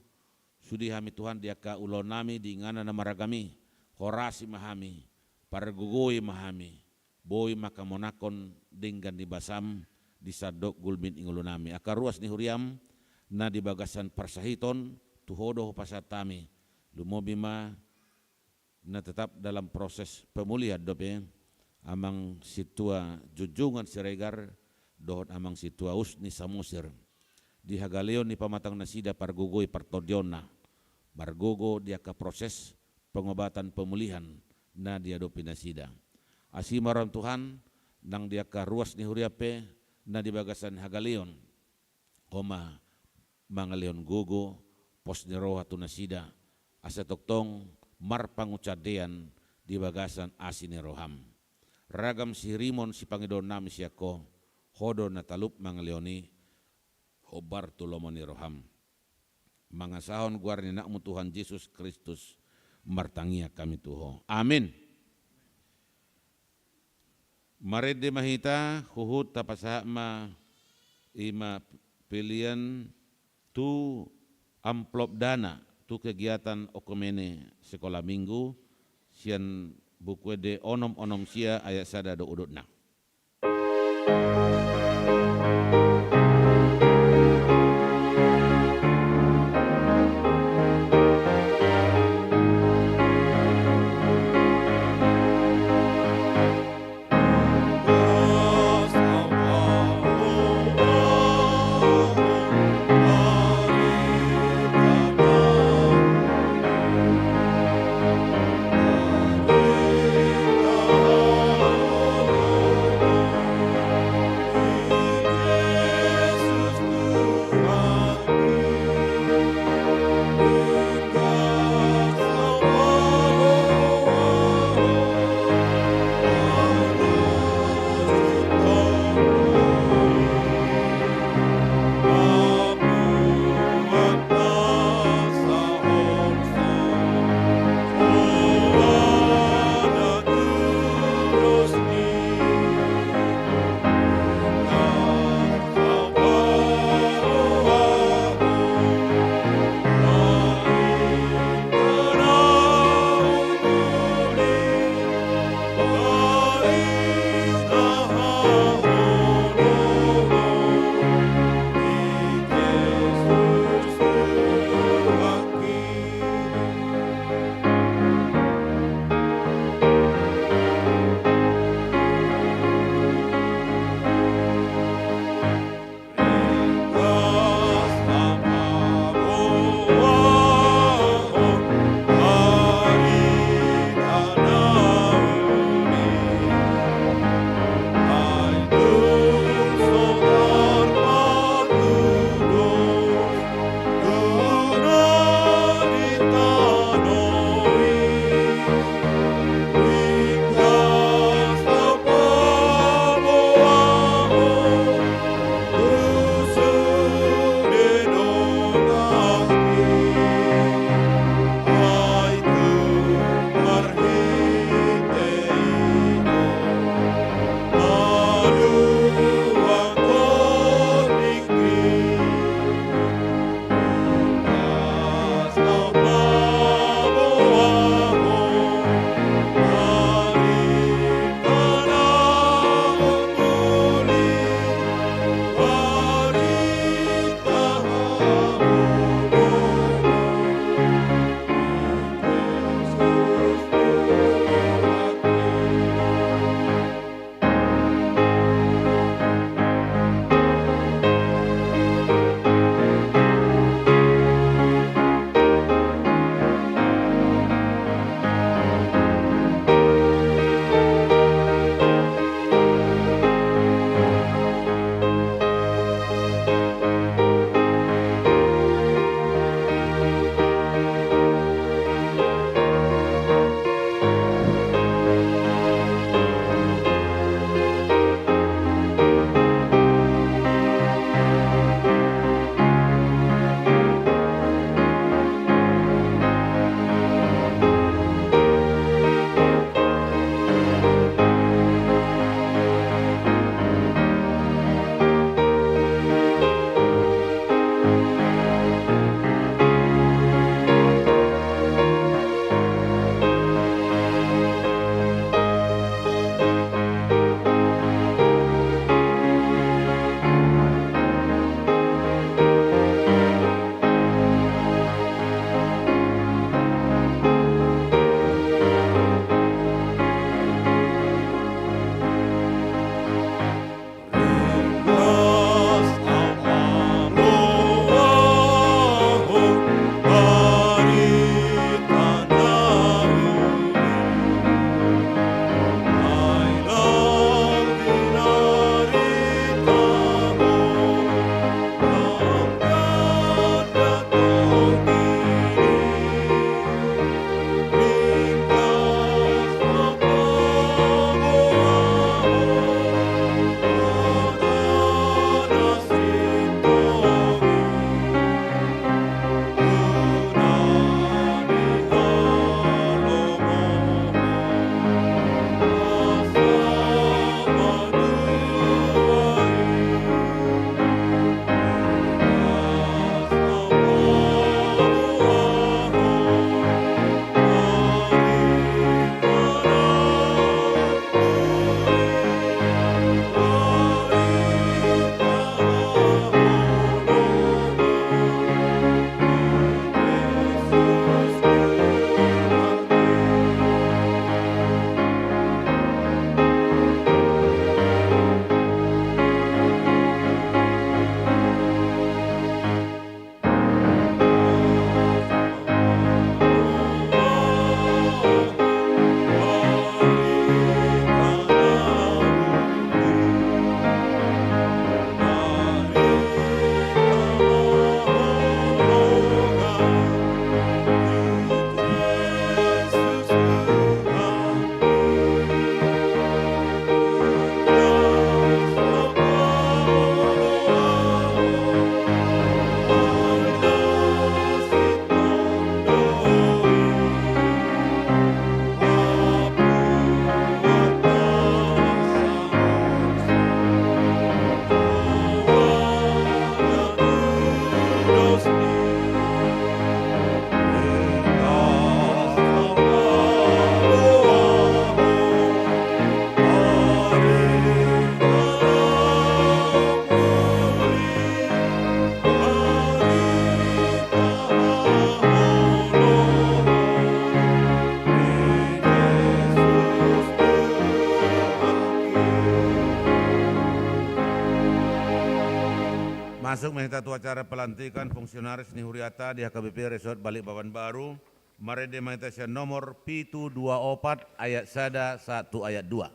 sude hami Tuhan di angka ulaonnami di inganan na maragam i, horasi ma hami, pargogoi ma hami, boi mangkamonangkon denggan ni basaM di sandok gulmit ni ngolunami. Angka ruas ni huriaM na di bagasan parsahiton, tu Ho do hupasahat hami, lumobi ma na tetap dalam proses pemulihan dope, Amang Sintua Junjungan Siregar dohot Amang Sintua Usni Samosir. Di hagaleon ni pamatang nasida pargogoi partondionna, margogo di angka proses pengobatan pemulihan na diadopi nasida. Asi ma rohaM Tuhan, nang di angka ruas ni huriaM pe na di bagasan hagaleon, Ho ma mangalehon gogo, pos ni roha tu nasida, asa tongtong marpangunsandean di bagasan asi ni rohaM. Ragam sihirimon sipangidoonnami sian Ho, Ho do na talup mangalehon i, hombar tu lomo ni rohaM. Mangasahon goar ni AnakMu Tuhan Jesus Kristus, martangiang hami tu Ho. Amin. Marende ma hita, huhut tapasahat ma i ma pelean tu amplop dana tu kegiatan oikumene sekolah minggu sian Buku Ende onom onom sia ayat sada do udutna. Masuk ma hita tu acara pelantikan fungsionaris ni huriata di H K B P Resort Balikpapan Baru. Marende ma hita sian nomor pitu dua opat ayat sada sahat tu ayat dua.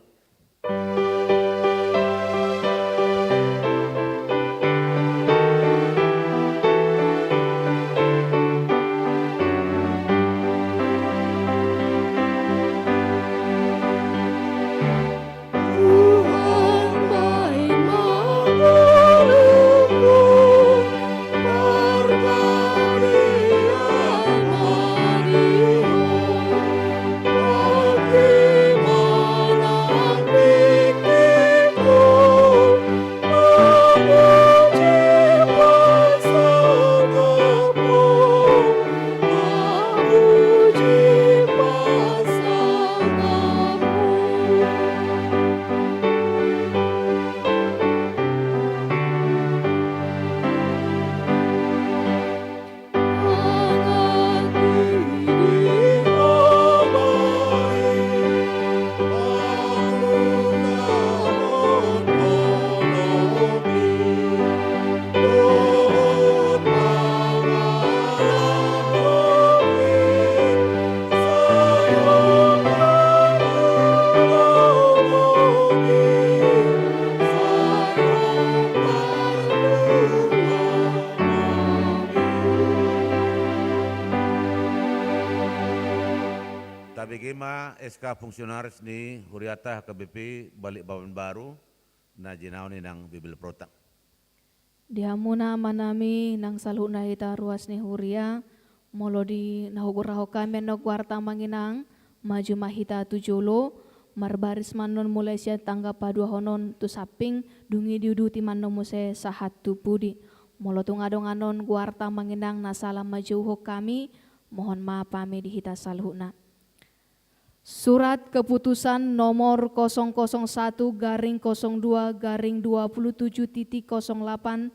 Tabege ma S K fungsionaris ni huriata H K B P Balikpapan Baru, na jinaon ni nang Bibelvrouw. Di hamuna amanami nang saluhutna hita ruas ni huria, molo di na hugurahon hami annon goarta amang inang, maju ma hita tu jolo, marbaris ma annon mulai sian tangga paduahonon tu samping, dung i diuduti ma annon muse sahat tu pudi. Molo tung adong annon goarta amang inang na sala manjouhon hami, mohon maaf hami di hita saluhutna. Surat keputusan nomor kosong kosong satu garing kosong dua garing dua puluh tujuh titik kosong delapan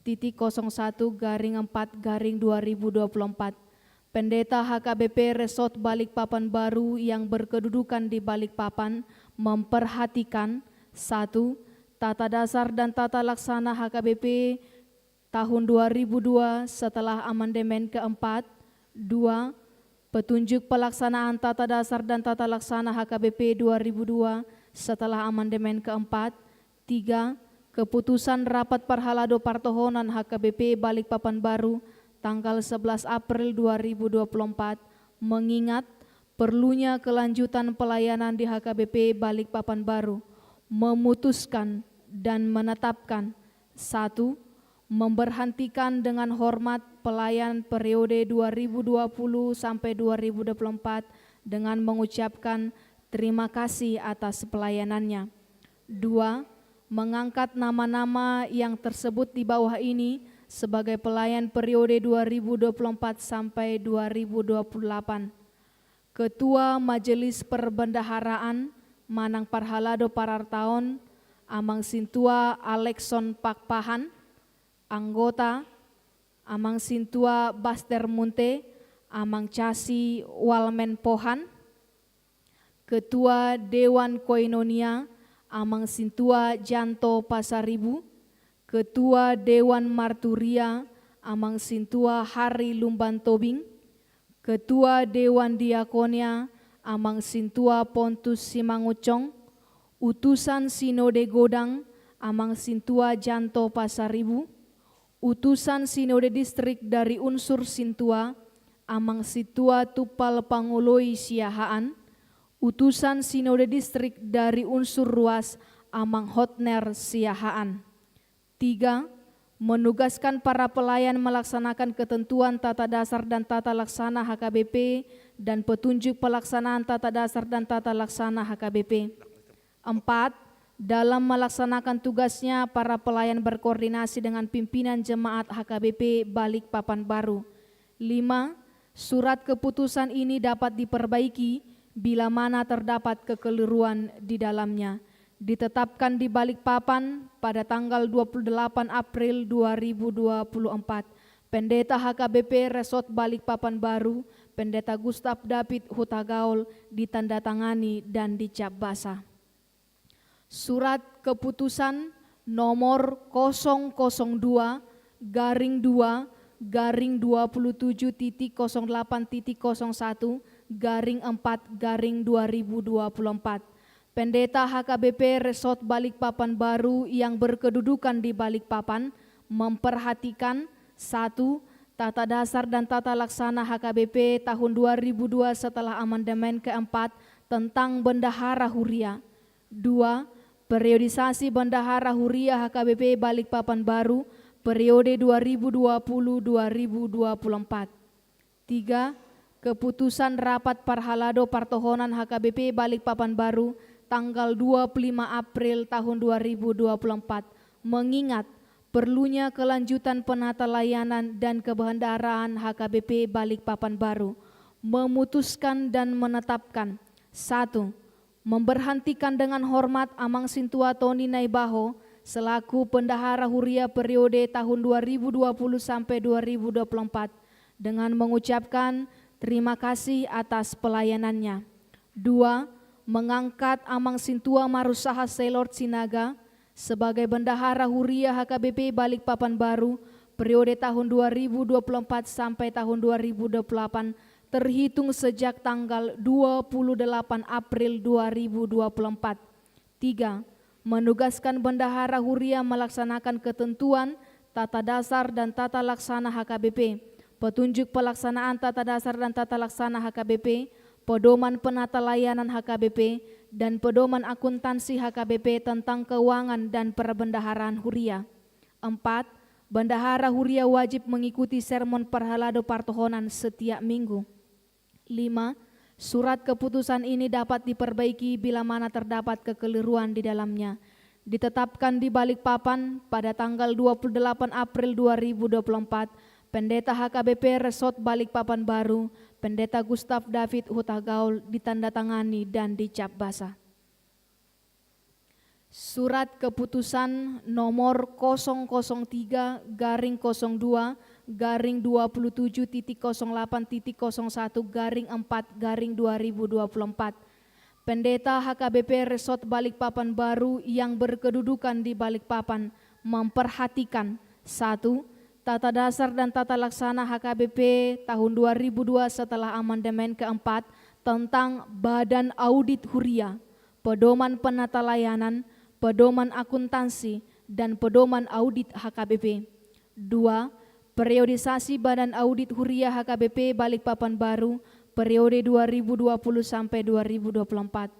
titik kosong satu garing empat garing dua ribu dua puluh empat. Pendeta H K B P Resort Balikpapan Baru yang berkedudukan di Balikpapan memperhatikan: satu, tata dasar dan tata laksana H K B P tahun dua ribu dua setelah amandemen keempat. Dua, petunjuk pelaksanaan tata dasar dan tata laksana H K B P dua ribu dua setelah amandemen keempat. Tiga, keputusan rapat parhalado partohonan H K B P Balikpapan Baru tanggal sebelas April dua ribu dua puluh empat mengingat perlunya kelanjutan pelayanan di H K B P Balikpapan Baru, memutuskan dan menetapkan: satu, memberhentikan dengan hormat pelayan periode dua ribu dua puluh sampai dua ribu dua puluh empat dengan mengucapkan terima kasih atas pelayanannya. Dua, mengangkat nama-nama yang tersebut di bawah ini sebagai pelayan periode dua ribu dua puluh empat sampai dua ribu dua puluh delapan. Ketua Majelis Perbendaharaan manang Parhalado Parartaon, Amang Sintua Alexon Pakpahan. Anggota, Amang Sintua Baster Munte, Amang Casi Walmen Pohan. Ketua Dewan Koinonia, Amang Sintua Janto Pasaribu. Ketua Dewan Marturia, Amang Sintua Harry Lumban Tobing. Ketua Dewan Diakonia, Amang Sintua Pontus Simangunsong. Utusan Sinode Godang, Amang Sintua Janto Pasaribu. Utusan Sinode Distrik dari unsur Sintua, Amang Sintua Tumpal Pangoloi Siahaan. Utusan Sinode Distrik dari unsur Ruas, Amang Hotner Siahaan. Tiga, menugaskan para pelayan melaksanakan ketentuan tata dasar dan tata laksana H K B P dan petunjuk pelaksanaan tata dasar dan tata laksana H K B P. Empat, dalam melaksanakan tugasnya, para pelayan berkoordinasi dengan pimpinan jemaat H K B P Balikpapan Baru. Lima, surat keputusan ini dapat diperbaiki bila mana terdapat kekeliruan di dalamnya. Ditetapkan di Balikpapan pada tanggal dua puluh delapan April dua ribu dua puluh empat. Pendeta H K B P Resort Balikpapan Baru, Pendeta Gustav David Hutagaol, ditandatangani dan dicap basah. Surat keputusan nomor kosong kosong dua garing dua garing dua puluh tujuh titik kosong delapan titik kosong satu garing empat garing dua ribu dua puluh empat. Pendeta H K B P Resort Balikpapan Baru yang berkedudukan di Balikpapan memperhatikan: satu, tata dasar dan tata laksana H K B P tahun dua ribu dua setelah amandemen keempat tentang bendahara huria. Dua, periodisasi bendahara huria H K B P Balikpapan Baru periode dua ribu dua puluh dua ribu dua puluh empat. Tiga, keputusan rapat parhalado partohonan H K B P Balikpapan Baru tanggal dua puluh lima April tahun dua ribu dua puluh empat mengingat perlunya kelanjutan penata layanan dan kebendaharaan H K B P Balikpapan Baru, memutuskan dan menetapkan: satu, memberhentikan dengan hormat Amang Sintua Toni Naibaho selaku bendahara huria periode tahun dua ribu dua puluh sampai dua ribu dua puluh empat dengan mengucapkan terima kasih atas pelayanannya. Dua, mengangkat Amang Sintua Marusaha Selord Sinaga sebagai bendahara huria H K B P Balikpapan Baru periode tahun dua ribu dua puluh empat sampai tahun dua ribu dua puluh delapan terhitung sejak tanggal dua puluh delapan April dua ribu dua puluh empat. Tiga, menugaskan bendahara huria melaksanakan ketentuan tata dasar dan tata laksana H K B P, petunjuk pelaksanaan tata dasar dan tata laksana H K B P, pedoman penata layanan H K B P, dan pedoman akuntansi H K B P tentang keuangan dan perbendaharaan huria. Empat, bendahara huria wajib mengikuti sermon parhalado partohonan setiap minggu. Lima, surat keputusan ini dapat diperbaiki bila mana terdapat kekeliruan di dalamnya. Ditetapkan di Balikpapan pada tanggal dua puluh delapan April dua ribu dua puluh empat, Pendeta H K B P Resort Balikpapan Baru, Pendeta Gustav David Hutagaol, ditandatangani dan dicap basa. Surat keputusan nomor kosong kosong tiga garing kosong dua garing dua puluh tujuh titik kosong delapan titik kosong satu garing empat garing dua ribu dua puluh empat. Pendeta H K B P Resort Balikpapan Baru yang berkedudukan di Balikpapan memperhatikan: satu, tata dasar dan tata laksana H K B P tahun dua ribu dua setelah amandemen keempat tentang Badan Audit Huria, pedoman penata layanan, pedoman akuntansi, dan pedoman audit H K B P. Dua, periodisasi Badan Audit Huria H K B P Balikpapan Baru periode dua ribu dua puluh sampai dua ribu dua puluh empat.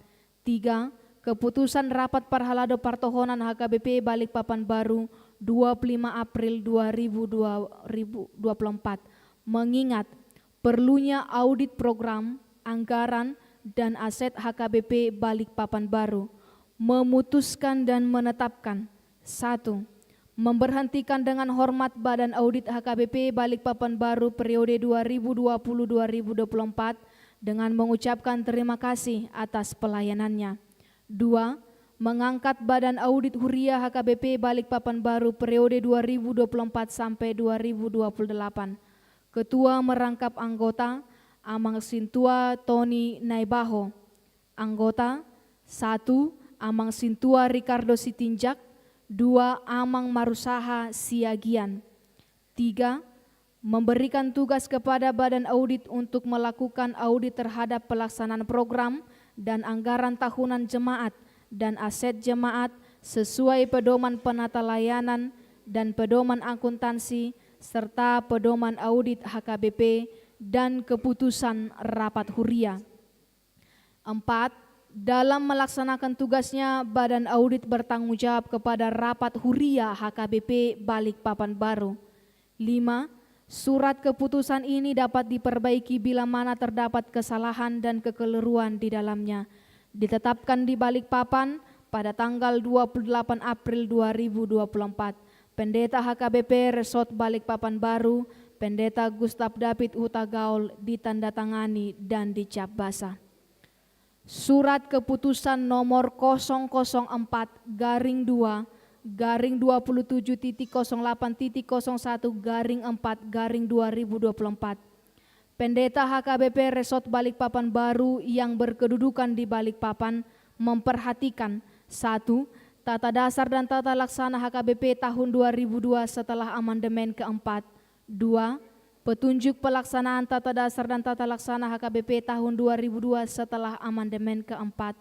Tiga, keputusan rapat parhalado partohonan H K B P Balikpapan Baru dua puluh lima April dua ribu dua puluh empat mengingat perlunya audit program, anggaran, dan aset H K B P Balikpapan Baru, memutuskan dan menetapkan: satu, memberhentikan dengan hormat Badan Audit H K B P Balikpapan Baru periode dua ribu dua puluh dua ribu dua puluh empat dengan mengucapkan terima kasih atas pelayanannya. Dua, mengangkat Badan Audit Huria H K B P Balikpapan Baru periode dua ribu dua puluh empat sampai dua ribu dua puluh delapan. Ketua merangkap anggota, Amang Sintua Toni Naibaho. Anggota: satu, Amang Sintua Ricardo Sitinjak. Dua, Amang Marusaha Siagian. Tiga, memberikan tugas kepada Badan Audit untuk melakukan audit terhadap pelaksanaan program dan anggaran tahunan jemaat dan aset jemaat sesuai pedoman penata layanan dan pedoman akuntansi serta pedoman audit H K B P dan keputusan rapat huria. Empat, dalam melaksanakan tugasnya, Badan Audit bertanggung jawab kepada rapat huria H K B P Balikpapan Baru. Lima, surat keputusan ini dapat diperbaiki bila mana terdapat kesalahan dan kekeliruan di dalamnya. Ditetapkan di Balikpapan pada tanggal dua puluh delapan April dua ribu dua puluh empat. Pendeta H K B P Resort Balikpapan Baru, Pendeta Gustav David Hutagaol, ditandatangani dan dicap basa. Surat keputusan nomor kosong kosong empat garing dua garing dua puluh tujuh titik kosong delapan titik kosong satu garing empat garing dua ribu dua puluh empat. Pendeta H K B P Resort Balikpapan Baru yang berkedudukan di Balikpapan memperhatikan: satu, Tata Dasar dan Tata Laksana H K B P tahun dua ribu dua setelah amandemen keempat. Dua, petunjuk pelaksanaan Tata Dasar dan Tata Laksana H K B P tahun dua ribu dua setelah amandemen keempat.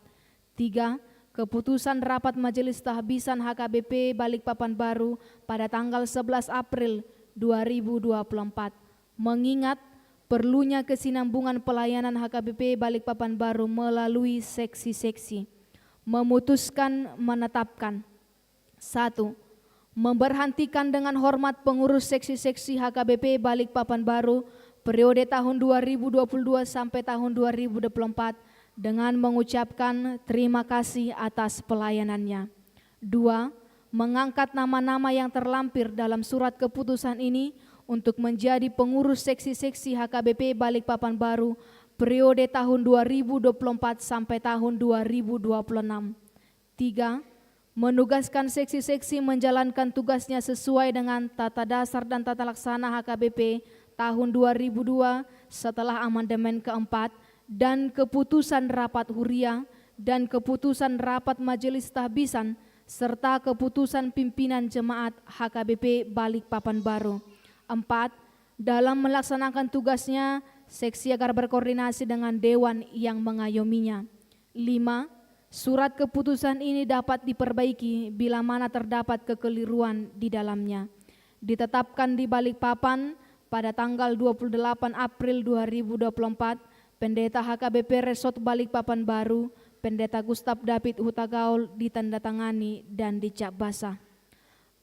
Tiga, keputusan rapat Majelis Tahbisan H K B P Balikpapan Baru pada tanggal sebelas April dua ribu dua puluh empat. Mengingat perlunya kesinambungan pelayanan H K B P Balikpapan Baru melalui seksi-seksi. Memutuskan menetapkan. Satu, memberhentikan dengan hormat pengurus seksi-seksi H K B P Balikpapan Baru periode tahun dua ribu dua puluh dua sampai tahun dua ribu dua puluh empat dengan mengucapkan terima kasih atas pelayanannya. Dua, mengangkat nama-nama yang terlampir dalam surat keputusan ini untuk menjadi pengurus seksi-seksi H K B P Balikpapan Baru periode tahun dua ribu dua puluh empat sampai tahun dua ribu dua puluh enam. Tiga, menugaskan seksi-seksi menjalankan tugasnya sesuai dengan Tata Dasar dan Tata Laksana H K B P tahun dua ribu dua setelah amandemen keempat dan keputusan rapat huria dan keputusan rapat majelis tahbisan serta keputusan pimpinan jemaat H K B P Balikpapan Baru. Empat, dalam melaksanakan tugasnya, seksi agar berkoordinasi dengan dewan yang mengayominya. Lima, surat keputusan ini dapat diperbaiki bila mana terdapat kekeliruan di dalamnya. Ditetapkan di Balikpapan pada tanggal dua puluh delapan April dua ribu dua puluh empat, Pendeta H K B P Resort Balikpapan Baru, Pendeta Gustav David Hutagaol, ditandatangani dan dicap basah.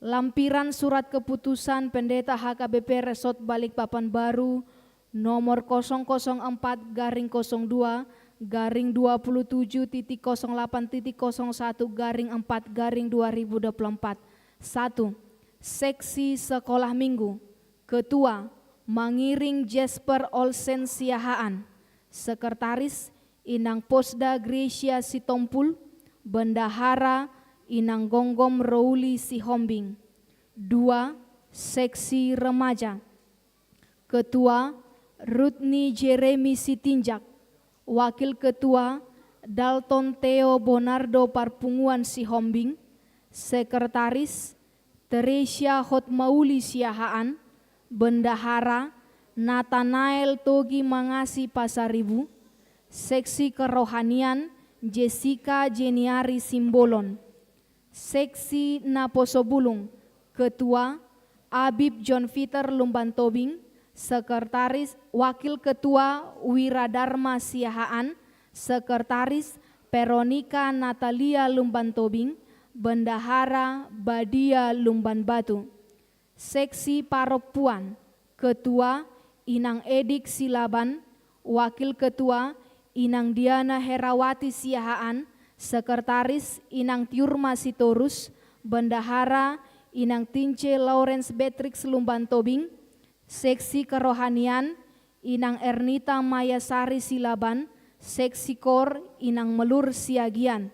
Lampiran surat keputusan Pendeta H K B P Resort Balikpapan Baru nomor kosong kosong empat garing kosong dua garing dua puluh tujuh titik kosong delapan titik kosong satu garing empat garing dua ribu dua puluh empat. Satu, seksi sekolah minggu. Ketua, Mangiring Jesper Olsen Siahaan. Sekretaris, Inang Posda Gracia Sitompul. Bendahara, Inang Gonggom Rouli Sihombing. Dua, seksi remaja. Ketua, Rudni Jeremy Sitinjak. Wakil Ketua, Dalton Theo Bonardo Parpunguan Sihombing. Sekretaris, Teresia Hotmauli Siahaan. Bendahara, Natanael Togi Mangasi Pasaribu. Seksi kerohanian, Jessica Jeniari Simbolon. Seksi Naposobulung. Ketua, Abib John Peter Lumbantobing. Sekretaris, Wakil Ketua, Wiradarma Siahaan. Sekretaris, Veronica Natalia Lumbantobing. Bendahara, Badia Lumbanbatu. Seksi parompuan. Ketua, Inang Edik Silaban. Wakil Ketua, Inang Diana Herawati Siahaan. Sekretaris, Inang Tiurma Sitorus. Bendahara, Inang Tince Lawrence Beatrix Lumbantobing. Seksi kerohanian, Inang Ernita Mayasari Silaban. Seksi kor, Inang Melur Siagian.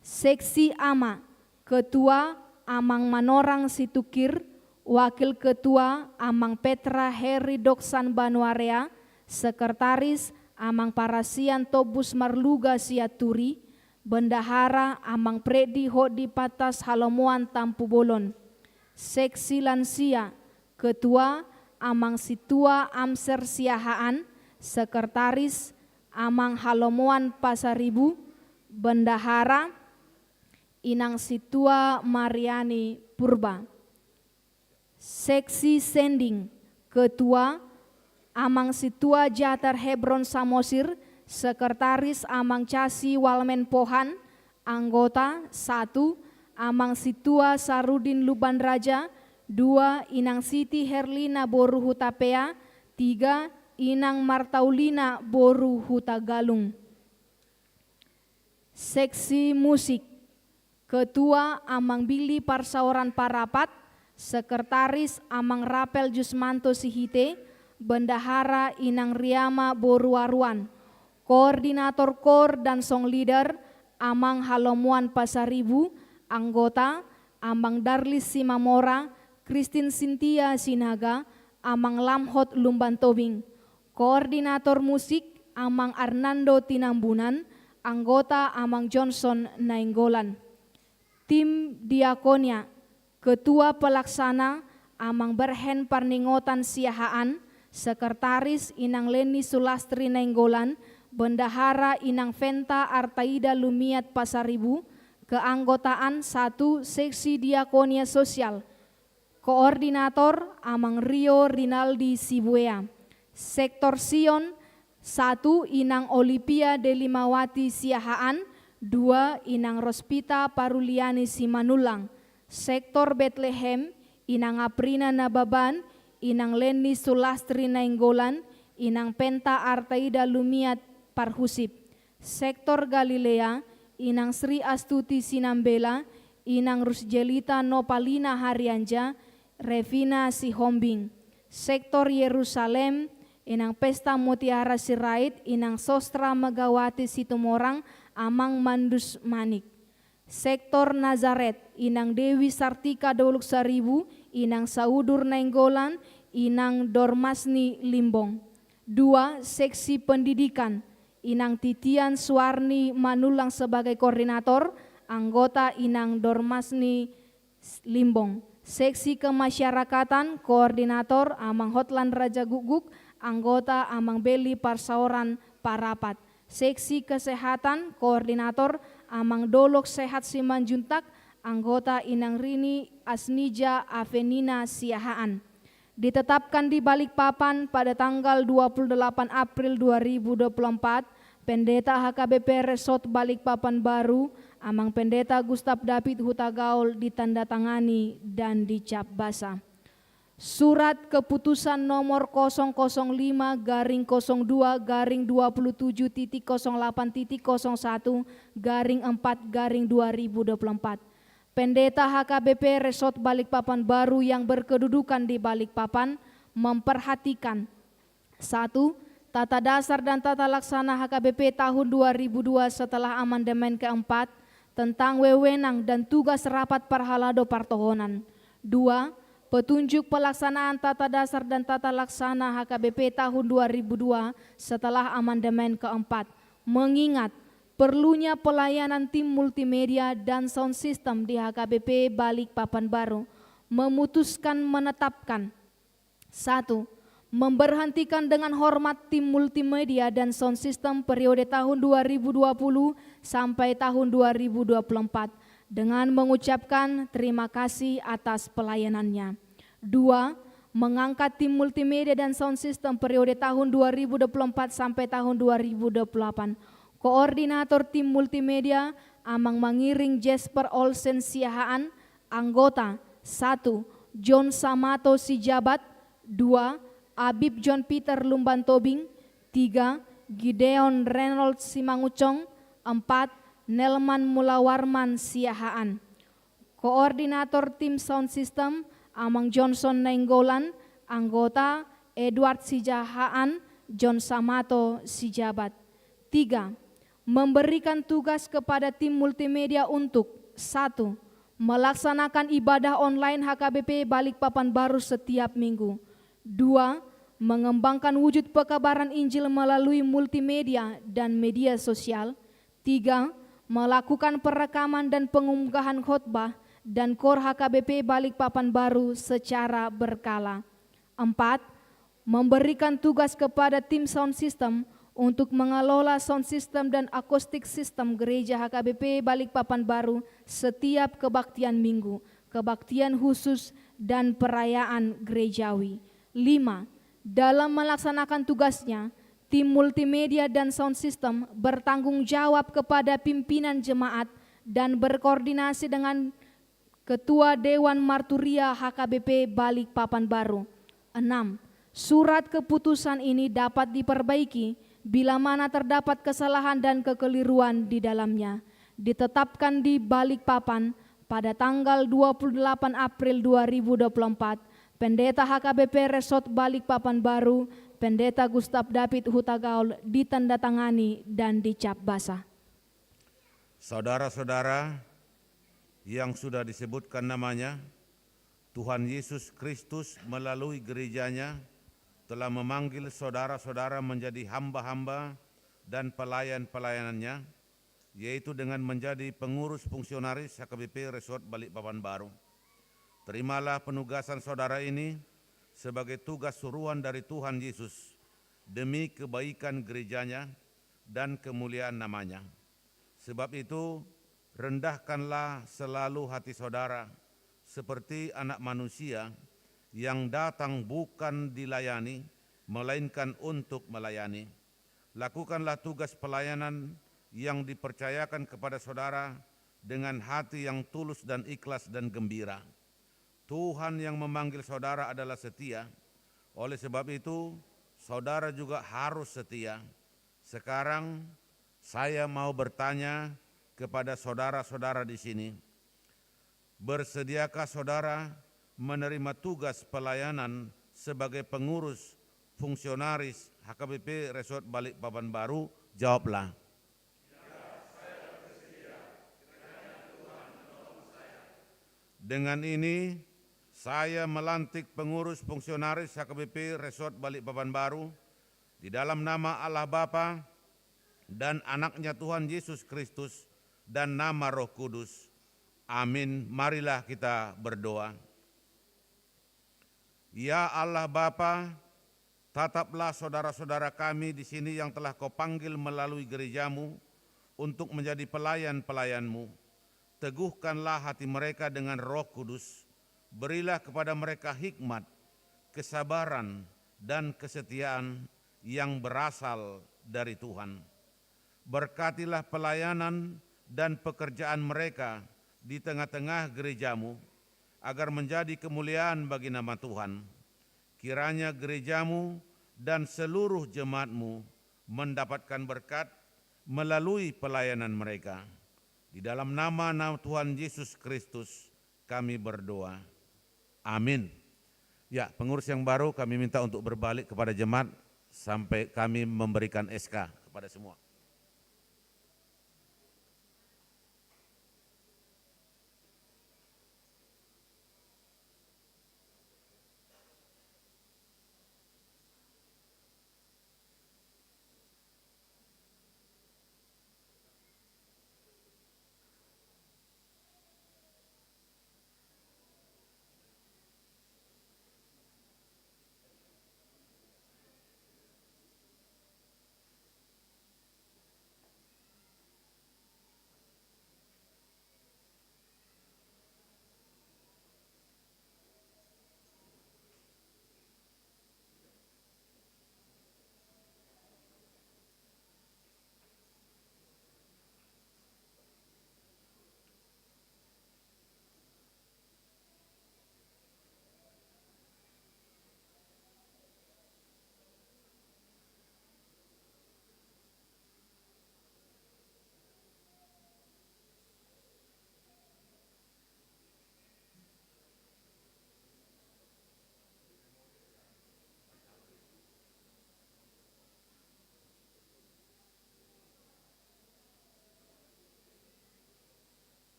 Seksi ama. Ketua, Amang Manorang Situngkir. Wakil Ketua, Amang Petra Heri Doksan Banuarea. Sekretaris, Amang Parasian Tobus Marluga Sianturi. Bendahara, Amang Freddy Hodi Patas Halomoan Tampubolon. Seksi lansia. Ketua, Amang Situa Amser Siahaan. Sekretaris, Amang Halomoan Pasaribu. Bendahara, Inang Situa Mariani Purba. Seksi sending. Ketua, Amang Situa Jatar Hebron Samosir. Sekretaris, Amang Casi Walmen Pohan. Anggota, satu, Amang Situa Sarudin Lumbanraja. Dua, Inang Siti Herlina boru Hutapea. Tiga, Inang Martaulina boru Hutagalung. Seksi musik. Ketua, Amang Billy Parsaoran Parapat. Sekretaris, Amang Rapel Jusmanto Sihite. Bendahara, Inang Riama boru Aruan. Koordinator kor dan song leader, Amang Halomoan Pasaribu. Anggota, Amang Darlis Simamora, Christine Sintia Sinaga, Amang Lamhot Lumbantobing. Koordinator musik, Amang Arnando Tinambunan. Anggota, Amang Johnson Nainggolan. Tim Diakonia, Ketua Pelaksana Amang Berhen Parningotan Siahaan, Sekretaris Inang Leni Sulastri Nainggolan, Bendahara Inang Venta Artaida Lumiat Pasaribu. Keanggotaan: satu, Seksi Diakonia Sosial, Koordinator Amang Rio Rinaldi Sibuea. Sektor Sion: satu, Inang Olivia Delimawati Siahaan. Dua, Inang Rospita Paruliani Simanullang. Sektor Betlehem: Inang Aprina Nababan, Inang Leni Sulastri Nainggolan, Inang Venta Artaida Lumiat Parhusip. Sektor Galilea: Inang Sri Astuti Sinambela, Inang Rusjelita Nopalina Harianja, Revina Sihombing. Sektor Yerusalem: Inang Pesta Mutiara Sirait, Inang Sostra Megawati Situmorang, Amang Mandus Manik. Sektor Nazaret: Inang Dewi Sartika Dolok Saribu, Inang Saudur Nainggolan, Inang Dormasni Limbong. Dua, Seksi Pendidikan: Inang Titian Suarni Manullang sebagai koordinator, anggota Inang Dormasni Limbong. Seksi Kemasyarakatan, koordinator Amang Hotlan Raja Gukguk, anggota Amang Beli Parsaoran Parapat. Seksi Kesehatan, koordinator Amang Dolok Sehat Simanjuntak, anggota Inang Rini Asnija Avenina Siahaan. Ditetapkan di Balikpapan pada tanggal dua puluh delapan April dua ribu dua puluh empat, Pendeta H K B P Resort Balikpapan Baru, Amang Pendeta Gustav David Hutagaol, ditandatangani dan dicap basa. Surat Keputusan Nomor kosong kosong lima garing kosong dua garing dua puluh tujuh titik kosong delapan titik kosong satu garing empat garing dua ribu dua puluh empat. Pendeta H K B P Resort Balikpapan Baru yang berkedudukan di Balikpapan memperhatikan: satu, Tata Dasar dan Tata Laksana H K B P tahun dua ribu dua setelah amandemen keempat tentang wewenang dan tugas rapat parhalado partohonan. Dua, Petunjuk pelaksanaan Tata Dasar dan Tata Laksana H K B P tahun dua ribu dua setelah amandemen keempat. Mengingat perlunya pelayanan tim multimedia dan sound system di H K B P Balikpapan Baru, memutuskan menetapkan: satu, memberhentikan dengan hormat tim multimedia dan sound system periode tahun dua ribu dua puluh sampai tahun dua ribu dua puluh empat dengan mengucapkan terima kasih atas pelayanannya. Dua, mengangkat tim multimedia dan sound system periode tahun dua ribu dua puluh empat sampai tahun dua ribu dua puluh delapan. Koordinator tim multimedia, Amang Mangiring Jesper Olsen Siahaan. Anggota: satu, John Samato Sijabat. Dua, Abib John Peter Lumban Tobing. Tiga, Gideon Reynold Simangucong. Empat, Nelman Mulawarman Siahaan. Koordinator tim sound system, Amang Johnson Nainggolan. Anggota: Edward Sijahaan, John Samato Sijabat. Tiga, memberikan tugas kepada tim multimedia untuk: satu, melaksanakan ibadah online H K B P Balikpapan Baru setiap minggu. Dua, mengembangkan wujud pekabaran Injil melalui multimedia dan media sosial. Tiga, melakukan perekaman dan pengunggahan khotbah dan koor H K B P Balikpapan Baru secara berkala. Empat, memberikan tugas kepada tim sound system untuk mengelola sound system dan acoustic system gereja H K B P Balikpapan Baru setiap kebaktian minggu, kebaktian khusus, dan perayaan gerejawi. Lima, dalam melaksanakan tugasnya, tim multimedia dan sound system bertanggung jawab kepada pimpinan jemaat dan berkoordinasi dengan Ketua Dewan Marturia H K B P Balikpapan Baru. Enam, surat keputusan ini dapat diperbaiki bila mana terdapat kesalahan dan kekeliruan di dalamnya. Ditetapkan di Balikpapan pada tanggal dua puluh delapan April dua ribu dua puluh empat, Pendeta H K B P Resort Balikpapan Baru, Pendeta Gustav David Hutagaol, ditandatangani dan dicap basa. Saudara-saudara yang sudah disebutkan namanya, Tuhan Yesus Kristus melalui gereja-Nya telah memanggil saudara-saudara menjadi hamba-hamba dan pelayan-pelayan-Nya. yaitu dengan menjadi pengurus fungsionaris H K B P Resort Balikpapan Baru. Terimalah penugasan saudara ini sebagai tugas suruhan dari Tuhan Yesus demi kebaikan gereja-Nya dan kemuliaan nama-Nya. Sebab itu, rendahkanlah selalu hati saudara, seperti anak manusia yang datang bukan dilayani, melainkan untuk melayani. Lakukanlah tugas pelayanan yang dipercayakan kepada saudara dengan hati yang tulus dan ikhlas dan gembira. Tuhan yang memanggil saudara adalah setia. Oleh sebab itu, saudara juga harus setia. Sekarang, saya mau bertanya kepada saudara-saudara di sini. Bersediakah saudara menerima tugas pelayanan sebagai pengurus fungsionaris H K B P Resort Balikpapan Baru? Jawablah. Dengan ini, saya melantik pengurus fungsionaris H K B P Resort Balikpapan Baru, di dalam nama Allah Bapa dan Anak-Nya Tuhan Yesus Kristus dan nama Roh Kudus. Amin. Marilah kita berdoa. Ya Allah Bapa, tataplah saudara-saudara kami di sini yang telah Kau panggil melalui gereja-Mu untuk menjadi pelayan-pelayan-Mu. Teguhkanlah hati mereka dengan Roh Kudus. Berilah kepada mereka hikmat, kesabaran, dan kesetiaan yang berasal dari Tuhan. Berkatilah pelayanan dan pekerjaan mereka di tengah-tengah gereja-Mu, agar menjadi kemuliaan bagi nama Tuhan. Kiranya gereja-Mu dan seluruh jemaat-Mu mendapatkan berkat melalui pelayanan mereka. Di dalam nama, nama Tuhan Yesus Kristus, kami berdoa. Amin. Ya, pengurus yang baru kami minta untuk berbalik kepada jemaat sampai kami memberikan S K kepada semua.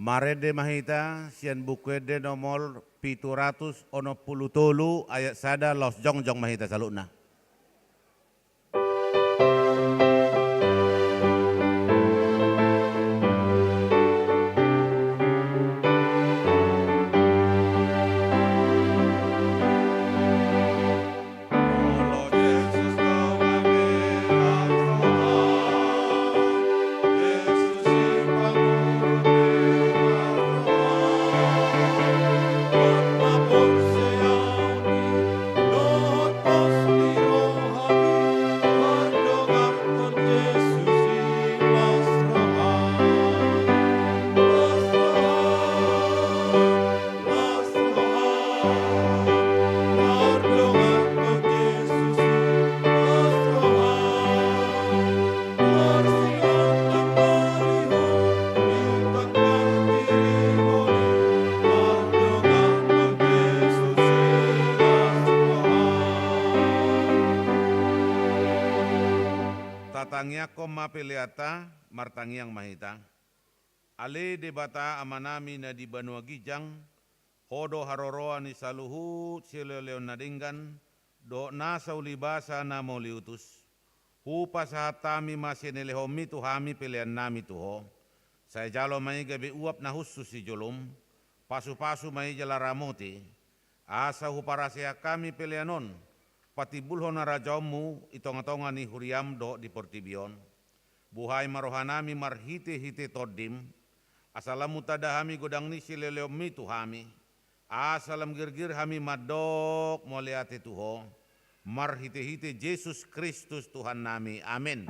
Marende ma hita sian Buku Ende nomor pitu ratus onom pulu tolu ayat sada laos jongjong ma hita saluhutna. Tatangiangkon ma peleanta, martangiang ma hita. Ale Debata Amanami na di banua ginjang, Ho do haroroan ni saluhut silehonlehon na denggan, dohot nasa ulibasa na mauliutus. Hupasahat hami ma sian lehonmi tu hami peleannami tu Ho. Sai jalo ma i gabe uap na hushus di jolom, pasupasu ma i jala ramoti. Asa huparaseak hami pelean on, patimbulhon harajaonmu di tongatonga ni huriam dohot di portibi on. Buhai ma rohanami marhitehite Tondim, asa lam hutanda hami godang ni silehonlehonmi tu hami, asa lam girgir hami mandok mauliate tu Ho, marhitehite Jesus Kristus Tuhannami. Amen.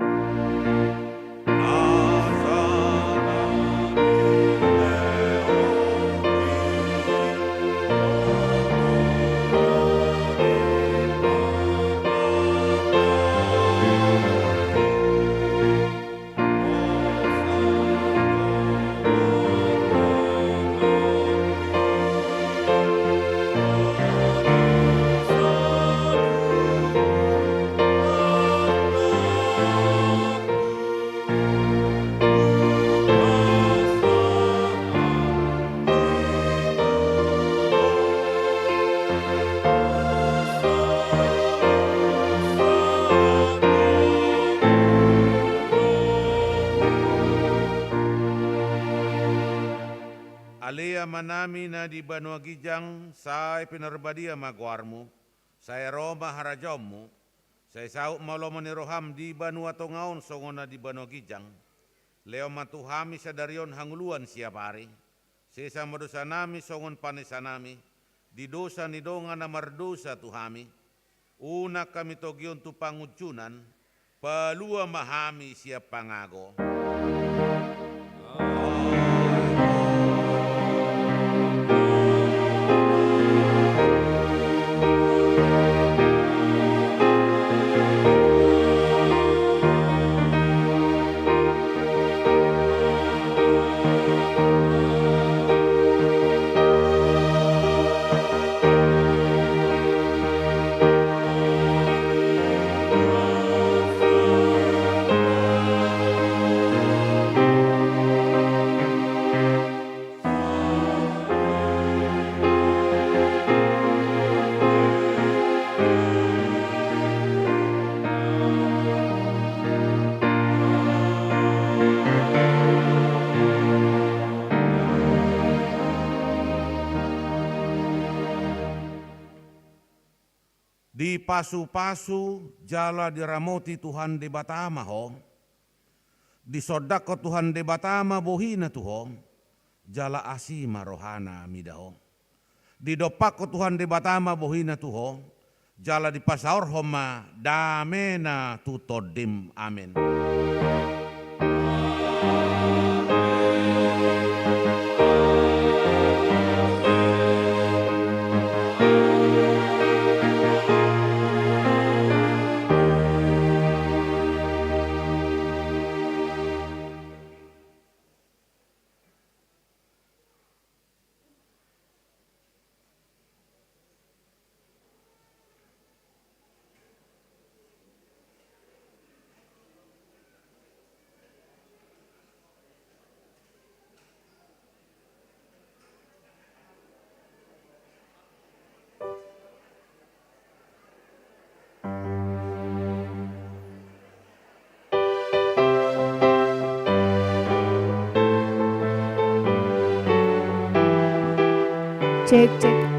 Ale Amanami na di banua ginjang, sai pinarbadia ma goarmu, sai ro ma harajaonmu, sai saut ma lomo ni roham di banua tonga on songon na di banua ginjang. Lehon ma tu hami sadari on hangoluan siap ari. Sesa ma dosanami songon panesanami di dosa ni dongan na mardosa tu hami. Unang hami togihon tu pangunjunan, palua ma hami sian pangago. Dipasupasu jala diramoti Tuhan Debata ma ho. Disondangkon Tuhan Debata ma bohina tu ho, jala asi ma rohana mida ho. Didompakkon Tuhan Debata ma bohina tu ho, jala dipasaorhon ma damena tu tondim. Amen. Cek, cek.